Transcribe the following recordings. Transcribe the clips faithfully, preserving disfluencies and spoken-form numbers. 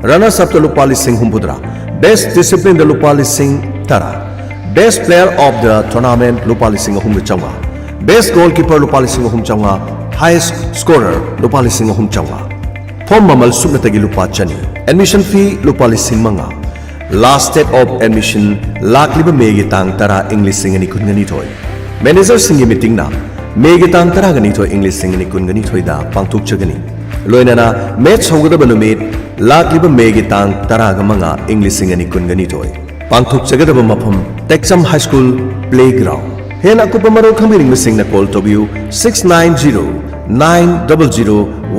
Runners up ꯇ ꯂꯨꯄꯥ ꯂꯤꯁꯤꯡ ꯍꯨꯝꯐꯨꯇꯔꯥ, Best Discipline ꯗ ꯂꯨꯄꯥ ꯂꯤꯁꯤꯡ ꯇꯔꯥ, Best Player of the Tournament ꯂꯨꯄꯥ ꯂꯤꯁꯤꯡ ꯑꯍꯨꯝꯒ ꯆꯥꯝꯃꯉꯥ, Best Goalkeeper ꯂꯨꯄꯥ ꯂꯤꯁꯤꯡ ꯑꯍꯨꯝ ꯆꯥꯝꯃꯉꯥ, Highest Scorer ꯂꯨꯄꯥ ꯂꯤꯁꯤꯡ ꯑꯍꯨꯝ ꯆꯥꯝꯃꯉꯥ꯫ Form ꯃꯃꯜ ꯁꯨꯞꯅꯇꯒꯤ ꯂꯨꯄꯥ ꯆꯅꯤ꯫ Admission fee ꯂꯨꯄꯥ ꯂꯤꯁꯤꯡ ꯃꯉꯥ꯫ Last date of admission ꯂꯥꯛꯂꯤꯕ ꯃꯦꯒꯤ ꯇꯥꯡ ꯇꯔꯥ, ꯏꯪ ꯂꯤꯁꯤꯡ ꯑꯅꯤ ꯀꯨꯟꯒ ꯅꯤꯊꯣꯏ꯫ Manager ꯁꯤꯡꯒꯤ meeting ꯅ ꯃꯦꯒꯤ ꯇꯥꯡ ꯇꯔꯥꯒ ꯅꯤꯊꯣꯏ, ꯏꯪ ꯂꯤꯁꯤꯡ ꯑꯅꯤ ꯀꯨꯟꯒ ꯅꯤꯊꯣꯏꯗ ꯄꯥꯡꯊꯣꯛꯆꯒꯅꯤ꯫ ꯂꯣꯏꯅꯅ match ꯍꯧꯒꯗꯕ ꯅꯨꯃꯤꯠ ꯂꯥꯛꯂꯤꯕ ꯃꯦꯒꯤ ꯇꯥꯡ ꯇꯔꯥꯒ ꯃꯉꯥ, ꯏꯪ ꯂꯤꯁꯤꯡ ꯑꯅꯤ ꯀꯨꯟꯒ ꯅꯤꯊꯣꯏ꯫ ꯄꯥꯡꯊꯣꯛꯆꯒꯗꯕ ꯃꯐꯝ ꯇꯦꯛꯆꯝ High School Playground꯫ ꯍꯦꯟꯅ ꯑꯀꯨꯞꯄ ꯃꯔꯣꯜ ꯈꯪꯕꯤꯅꯤꯡꯕꯁꯤꯡꯅ call ꯇꯧꯕꯤꯌꯨ six nine zero nine double zero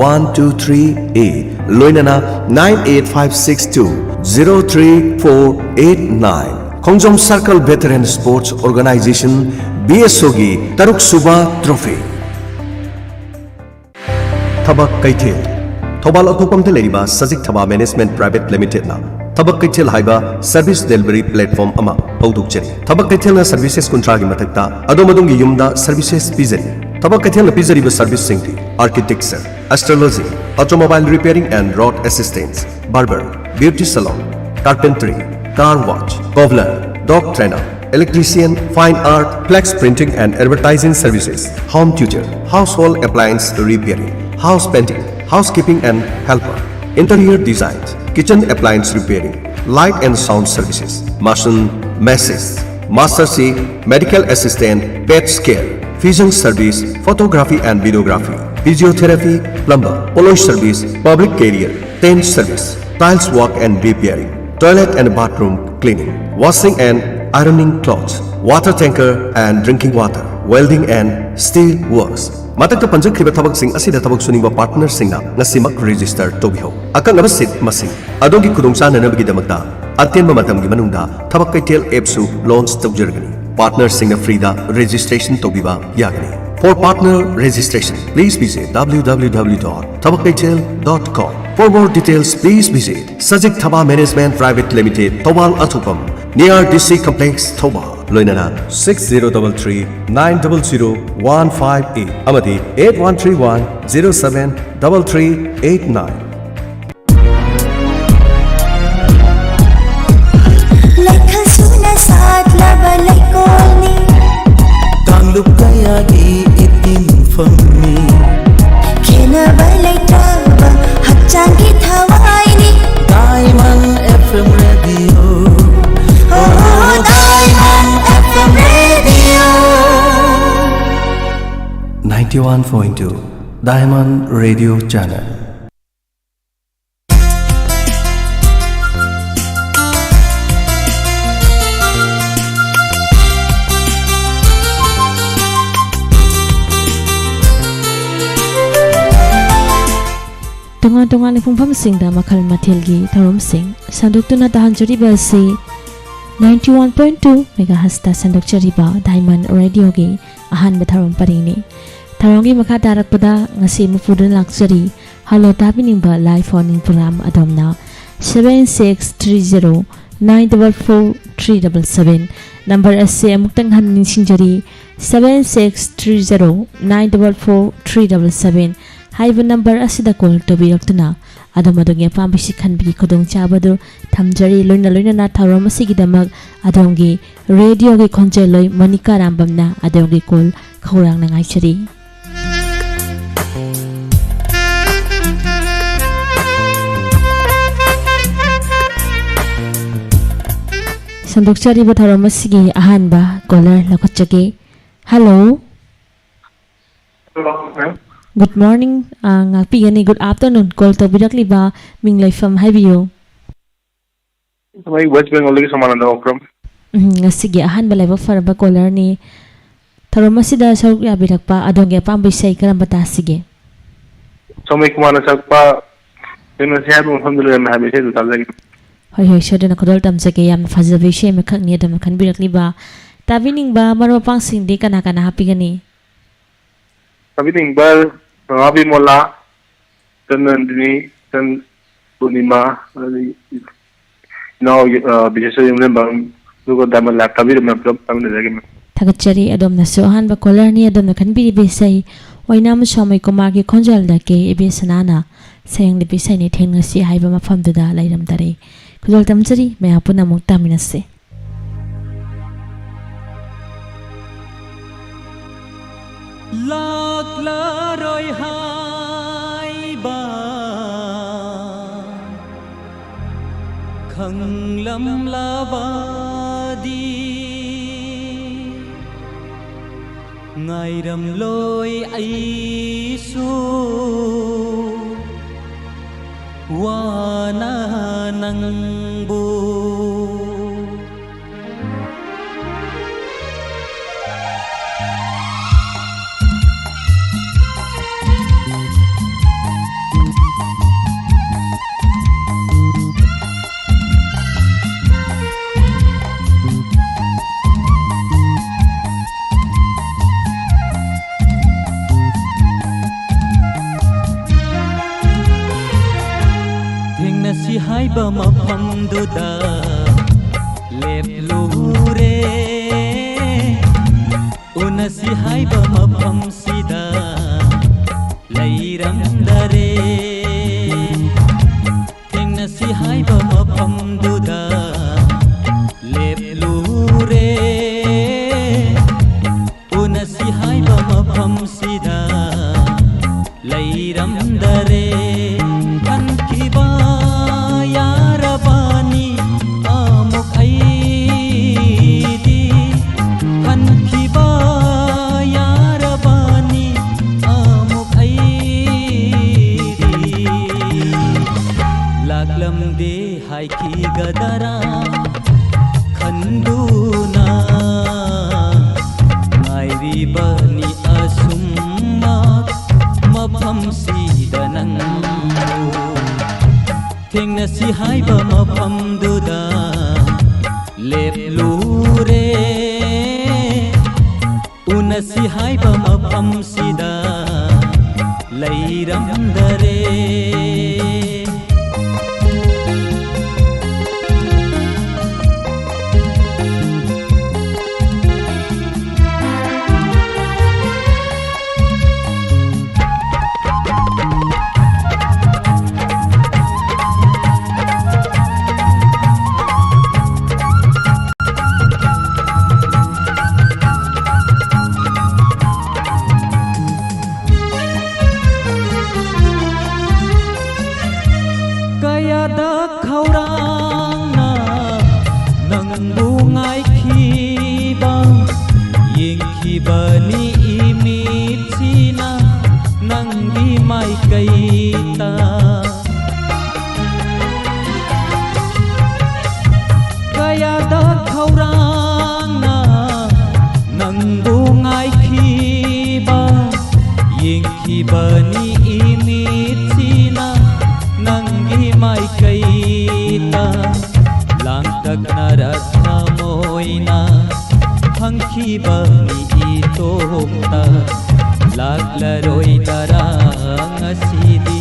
one two three eight, ꯂꯣꯏꯅꯅ nine eight five six two zero three four eight nine꯫ ꯈꯣꯡꯖꯣꯝ Circle Veteran Sports Organization, B S O ꯒꯤ ꯇꯔꯨꯛ ꯁꯨꯕ trophy꯫ ꯊꯕꯛ ꯀꯩꯊꯦꯜ꯫ ꯊꯧꯕꯥꯜ ꯑꯊꯣꯛꯄꯝꯗ ꯂꯩꯔꯤꯕ ꯁꯖꯤꯛ ꯊꯕꯥ Management Private Limited ꯅ ꯊꯕꯛ ꯀꯩꯊꯦꯜ ꯍꯥꯏꯕ service delivery platform ꯑꯃ ꯍꯧꯗꯣꯛꯆꯔꯤ꯫ ꯊꯕꯛ ꯀꯩꯊꯦꯜꯅ services ꯀꯨꯟꯊ꯭ꯔꯥꯒꯤ ꯃꯊꯛꯇ ꯑꯗꯣꯝ ꯑꯗꯣꯝꯒꯤ ꯌꯨꯝꯗ services ꯄꯤꯖꯔꯤ꯫ ꯊꯕꯛ ꯀꯩꯊꯦꯜꯅ ꯄꯤꯖꯔꯤꯕ service ꯁꯤꯡꯗꯤ: architecture, astrology, automobile repairing and road assistance, barber, beauty salon, carpentry, car wash, cobbler, dog trainer, electrician, fine art, flex printing and advertising services, home tutor, household appliance repairing, house painting, housekeeping and helper, interior design, kitchen appliance repairing, light and sound services, mason, masons, master chef, medical assistant, pet care, vision service, photography and videography, physiotherapy, plumber, polish service, public carrier, tent service, tiles work and repairing, toilet and bathroom cleaning, washing and ironing clothes, water tanker and drinking water, welding and steel works꯫ ꯃꯊꯛꯇ ꯄꯟꯖꯈ꯭ꯔꯤꯕ ꯊꯕꯛꯁꯤꯡ ꯑꯁꯤꯗ ꯊꯕꯛ ꯁꯨꯅꯤꯡꯕ partner ꯁꯤꯡꯅ ꯉꯁꯤꯃꯛ register ꯇꯧꯕꯤꯍꯧ꯫ ꯑꯀꯛꯅꯕ seat ꯃꯁꯤꯡ꯫ ꯑꯗꯣꯝꯒꯤ ꯈꯨꯗꯣꯡꯆꯥꯅꯅꯕꯒꯤꯗꯃꯛꯇ ꯑꯇꯦꯟꯕ ꯃꯇꯝꯒꯤ ꯃꯅꯨꯡꯗ ꯊꯕꯛ ꯀꯩꯊꯦꯜ app ꯁꯨ launch ꯇꯧꯖꯔꯒꯅꯤ꯫ Partner ꯁꯤꯡꯅ free ꯗ registration ꯇꯧꯕꯤꯕ ꯌꯥꯒꯅꯤ꯫ For partner registration, please visit W W W dot thabakkeithel dot com. For more details, please visit Sajik Thaba Management Private Limited, Thoubal Athupam, near D C Complex, Thoubal꯫ ꯂꯣꯏꯅꯅ six zero double three nine double zero one five eight ꯑꯃꯗꯤ eight one three one zero seven double three eight nine꯫ One point two Diamond Radio Channel. ꯇꯣꯉꯥꯟ ꯇꯣꯉꯥꯟꯕ ꯄꯨꯡꯐꯝꯁꯤꯡꯗ ꯃꯈꯜ ꯃꯊꯦꯜꯒꯤ ꯊꯧꯔꯝꯁꯤꯡ ꯁꯟꯗꯣꯛꯇꯨꯅ ꯇꯥꯍꯟꯖꯔꯤꯕ ꯑꯁꯤ ninety one point two megahertzꯇ ꯁꯟꯗꯣꯛꯆꯔꯤꯕ Diamond Radioꯒꯤ ꯑꯍꯥꯟꯕ ꯊꯧꯔꯝ ꯄꯔꯤꯡꯅꯤ꯫ ꯊꯧꯔꯝꯒꯤ ꯃꯈꯥ ꯇꯥꯔꯛꯄꯗ ꯉꯁꯤ ꯑꯃꯨꯛ ꯄꯨꯗꯨꯅ ꯂꯥꯛꯆꯔꯤ꯫ Hello ꯇꯥꯕꯤꯅꯤꯡꯕ live phone-in program ꯑꯗꯣꯝꯅ seven six three zero nine double four three double seven number ꯑꯁꯤ ꯑꯃꯨꯛꯇꯪ ꯍꯟꯅ ꯅꯤꯡꯁꯤꯡꯖꯔꯤ, seven six three zero nine double four three double seven ꯍꯥꯏꯔꯤꯕ number ꯑꯁꯤꯗ call ꯇꯧꯕꯤꯔꯛꯇꯨꯅ ꯑꯗꯣꯝ ꯑꯗꯣꯝꯒꯤ ꯑꯄꯥꯝꯕꯁꯤ ꯈꯟꯕꯒꯤ ꯈꯨꯗꯣꯡꯆꯥꯕ ꯑꯗꯨ ꯊꯝꯖꯔꯤ꯫ ꯂꯣꯏꯅ ꯂꯣꯏꯅꯅ ꯊꯧꯔꯝ ꯑꯁꯤꯒꯤꯗꯃꯛ ꯑꯗꯣꯝꯒꯤ radioꯒꯤ ꯈꯣꯟꯖꯦꯜ ꯂꯣꯏ ꯃꯣꯅꯤꯀꯥ ꯔꯥꯝꯕꯝꯅ ꯑꯗꯣꯝꯒꯤ call ꯈꯧꯔꯥꯡꯅ ꯉꯥꯏꯖꯔꯤ꯫ ꯁꯟꯗꯣꯛꯆꯔꯤꯕ ꯊꯧꯔꯝ ꯑꯁꯤꯒꯤ ꯑꯍꯥꯟꯕ caller ꯂꯧꯈꯠꯆꯒꯦ꯫ Hello꯫ Hello, ma'am. Good morning꯫ ꯑ, ꯉꯥꯛꯄꯤꯒꯅꯤ꯫ Good afternoon꯫ Call ꯇꯧꯕꯤꯔꯛꯂꯤꯕ ꯃꯤꯡ ꯂꯩꯐꯝ ꯍꯥꯏꯕꯤꯌꯨ꯫ ꯑꯩ West Bengalꯗꯒꯤ ꯁꯣꯃꯥꯅꯟꯗ ꯑꯣꯀ꯭ꯔꯝ꯫ ꯎꯝ, ꯉꯁꯤꯒꯤ ꯑꯍꯥꯟꯕ ꯂꯥꯏꯕꯛ ꯐꯔꯕ callerꯅꯤ꯫ ꯊꯧꯔꯝ ꯑꯁꯤꯗ ꯁꯔꯨꯛ ꯌꯥꯕꯤꯔꯛꯄ ꯑꯗꯣꯝꯒꯤ ꯑꯄꯥꯝꯕ ꯏꯁꯩ ꯀꯔꯝꯕ ꯇꯥꯁꯤꯒꯦ? ꯁꯣꯃꯩ ꯀꯨꯃꯥꯔꯅ ꯁꯛꯄ ꯊꯦꯡꯅꯁꯤ ꯍꯥꯏꯕ ꯃꯐꯝꯗ ꯂꯩꯔꯝꯃꯦ ꯍꯥꯏꯕ ꯏꯁꯩꯗꯨ ꯇꯥꯖꯒꯦ꯫ ꯍꯣꯏ, ꯍꯣꯏ, ꯁꯣꯏꯗꯅ ꯈꯨꯗꯣꯜ ꯇꯝꯖꯒꯦ꯫ ꯌꯥꯝꯅ ꯐꯖꯕ ꯏꯁꯩ ꯑꯃꯈꯛꯅꯤ ꯑꯗꯣꯝꯅ ꯈꯟꯕꯤꯔꯛꯂꯤꯕ꯫ ꯇꯥꯕꯤꯅꯤꯡꯕ ꯃꯔꯨꯞ ꯃꯄꯥꯡꯁꯤꯡꯗꯤ ꯀꯅꯥ ꯀꯅꯥ ꯍꯥꯞꯄꯤꯒꯅꯤ? ꯇꯥꯕꯤꯅꯤꯡꯕ ꯃꯃꯥ ꯕꯤꯃꯣꯂꯥ, ꯏꯆꯟ ꯅꯟꯗꯤꯅꯤ, ꯏꯆꯟ ꯄꯨꯔꯅꯤꯃꯥ, ꯑꯗꯒꯤ ꯏꯅꯥꯎ, ꯑ, ꯕꯤꯁꯦꯁꯣꯔ ꯌꯨꯝꯂꯦꯝꯕꯝ, ꯑꯗꯨꯒ Diamond Live ꯇꯥꯕꯤꯔꯝꯕ ꯄꯨꯂꯞ ꯇꯥꯃꯤꯟꯅꯖꯒꯦ, ma'am꯫ ꯊꯥꯒꯠꯆꯔꯤ꯫ ꯑꯗꯣꯝꯅꯁꯨ ꯑꯍꯥꯟꯕ callerꯅꯤ꯫ ꯑꯗꯣꯝꯅ ꯈꯟꯕꯤꯔꯤꯕ ꯏꯁꯩ ꯑꯣꯏꯅꯥꯝ ꯁꯣꯃꯩ ꯀꯨꯃꯥꯔꯒꯤ ꯈꯣꯟꯖꯦꯜꯗ ꯀꯦ ꯏꯕꯦꯁꯅꯥꯅ ꯁꯩꯌꯦꯡꯂꯤꯕ ꯏꯁꯩꯅꯤ ꯊꯦꯡꯅꯁꯤ ꯍꯥꯏꯕ ꯃꯐꯝꯗꯨꯗ ꯂꯩꯔꯝꯗꯔꯦ꯫ ꯈꯨꯗꯣꯜ ꯇꯝꯖꯔꯤ꯫ ꯃꯌꯥꯝ ꯄꯨꯟꯅ ꯑꯃꯨꯛ ꯇꯥꯃꯤꯟꯅꯁꯤ꯫ ꯂꯥꯛꯂꯔꯣꯏ ꯍꯥꯏꯕ ꯈꯪꯂꯝꯂꯕꯗꯤ ꯉꯥꯏꯔꯝꯂꯣꯏ ꯑꯩꯁꯨ ꯋꯥꯅ ꯅꯪꯕꯨ꯫ ꯊꯦꯡꯅꯁꯤ ꯍꯥꯏꯕ ꯃꯐꯝꯗꯨꯗ ꯂꯦꯞꯂꯨꯔꯦ꯫ ꯎꯅꯁꯤ ꯍꯥꯏꯕ ꯃꯐꯝꯁꯤꯗ ꯂꯩꯔꯝꯗꯔꯦ꯫ ꯊꯦꯡꯅꯁꯤ ꯍꯥꯏꯕ ꯃꯐꯝꯗꯨꯗ ꯂꯦꯞꯂꯨꯔꯦ꯫ ꯎꯅꯁꯤ ꯍꯥꯏꯕ ꯃꯐꯝꯁꯤꯗ ꯂꯩꯔꯝꯗꯔꯦ꯫ ꯈꯟꯈꯤꯕ ꯌꯥꯔꯕꯅꯤ ꯑꯃꯨꯛ ꯑꯩꯗꯤ꯫ ꯈꯟꯈꯤꯕ ꯌꯥꯔꯕꯅꯤ ꯑꯃꯨꯛ ꯑꯩꯗꯤ꯫ ꯂꯥꯛꯂꯝꯗꯦ ꯍꯥꯏꯈꯤꯒꯗꯔꯥ ꯈꯟꯗꯨꯅ ꯉꯥꯏꯔꯤꯕꯅꯤ ꯑꯁꯨꯝꯃꯛ ꯃꯐꯝꯁꯤꯗ ꯅꯪꯕꯨ꯫ ꯊꯦꯡꯅꯁꯤ ꯍꯥꯏꯕ ꯃꯐꯝꯗꯨꯗ ꯂꯦꯞꯂꯨꯔꯦ꯫ ꯎꯅꯁꯤ ꯍꯥꯏꯕ ꯃꯐꯝꯁꯤꯗ ꯂꯩꯔꯝꯗꯔꯦ꯫ ꯀꯌꯥꯗ ꯈꯧꯔꯥꯡꯅ ꯅꯪꯕꯨ ꯉꯥꯏꯈꯤꯕ, ꯌꯦꯡꯈꯤꯕꯅꯤ ꯃꯥꯏꯀꯩꯗ ꯀꯌꯥꯗ ꯈꯧꯔꯥꯡꯅ ꯅꯪꯕꯨ ꯉꯥꯏꯈꯤꯕ, ꯌꯦꯡꯈꯤꯕꯅꯤ ꯏꯃꯤꯠꯁꯤꯅ ꯅꯪꯒꯤ ꯃꯥꯏꯀꯩꯗ꯫ ꯂꯥꯡꯇꯛꯅꯔ ꯊꯃꯣꯏꯅ ꯍꯪꯈꯤꯕꯅꯤ ꯏꯇꯣꯝꯇ꯫ ꯂꯥꯛꯂꯔꯣꯏꯗꯔꯥ ꯉꯁꯤꯗꯤ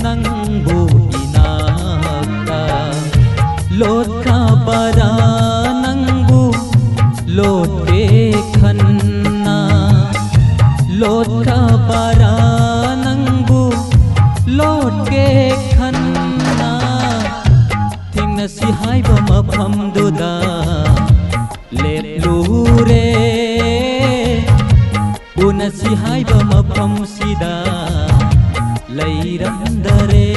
ꯅꯪꯕꯨ ꯏꯅꯥꯛꯇ? ꯂꯣꯠꯈꯕꯔꯥ ꯅꯪꯕꯨ ꯂꯣꯠꯀꯦ ꯈꯟꯅ? ꯂꯣꯠꯈꯕꯔꯥ ꯅꯪꯕꯨ ꯂꯣꯠꯀꯦ ꯈꯟꯅ? ꯊꯦꯡꯅꯁꯤ ꯍꯥꯏꯕ ꯃꯐꯝꯗꯨꯗ ꯂꯦꯞꯂꯨꯔꯦ꯫ ꯎꯅꯁꯤ ꯍꯥꯏꯕ ꯃꯐꯝꯁꯤꯗ ꯂꯩꯔꯝꯗꯔꯦ꯫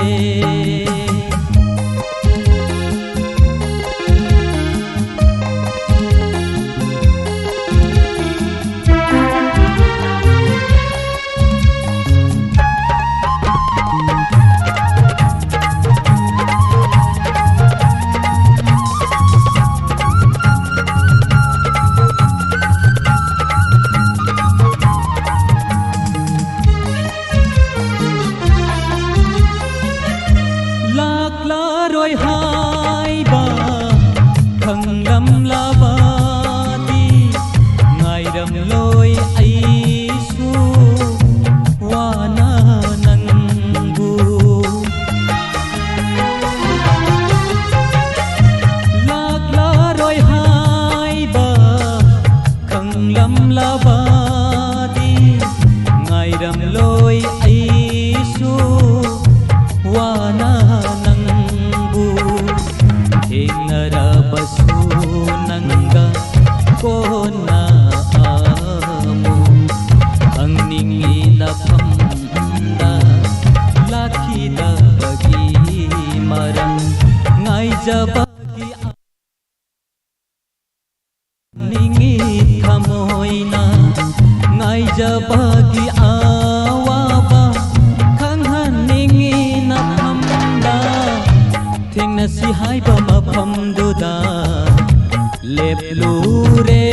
ꯂꯥꯛꯂꯔꯣꯏ ꯍꯥꯏꯕ ꯈꯪꯂꯝꯂꯕꯗꯤ ꯉꯥꯏꯔꯝꯂꯣꯏ ꯑꯩꯁꯨ ꯋꯥꯅ ꯅꯪꯕꯨ꯫ ꯂꯥꯛꯂꯔꯣꯏ ꯍꯥꯏꯕ ꯈꯪꯂꯝꯂꯕꯗꯤ ꯉꯥꯏꯔꯝꯂꯣꯏ ꯑꯩꯁꯨ ꯋꯥꯅ ꯅꯪꯕꯨ꯫ ꯊꯦꯡꯅꯔꯕꯁꯨ ꯅꯪꯒ ꯀꯣꯟꯅ ꯑꯃꯨꯛ ꯍꯪꯅꯤꯡꯉꯤ ꯅꯐꯝꯗ ꯂꯥꯛꯈꯤꯗꯕꯒꯤ ꯃꯔꯝ꯫ ꯉꯥꯏꯖꯕꯒꯤ ꯅꯤꯡꯉꯤ ꯊꯃꯣꯏꯅ ꯉꯥꯏꯖꯕꯒꯤ ꯑꯋꯥꯕ ꯊꯦꯡꯅꯁꯤ ꯍꯥꯏꯕ ꯃꯐꯝꯗꯨꯗ ꯂꯦꯞꯂꯨꯔꯦ꯫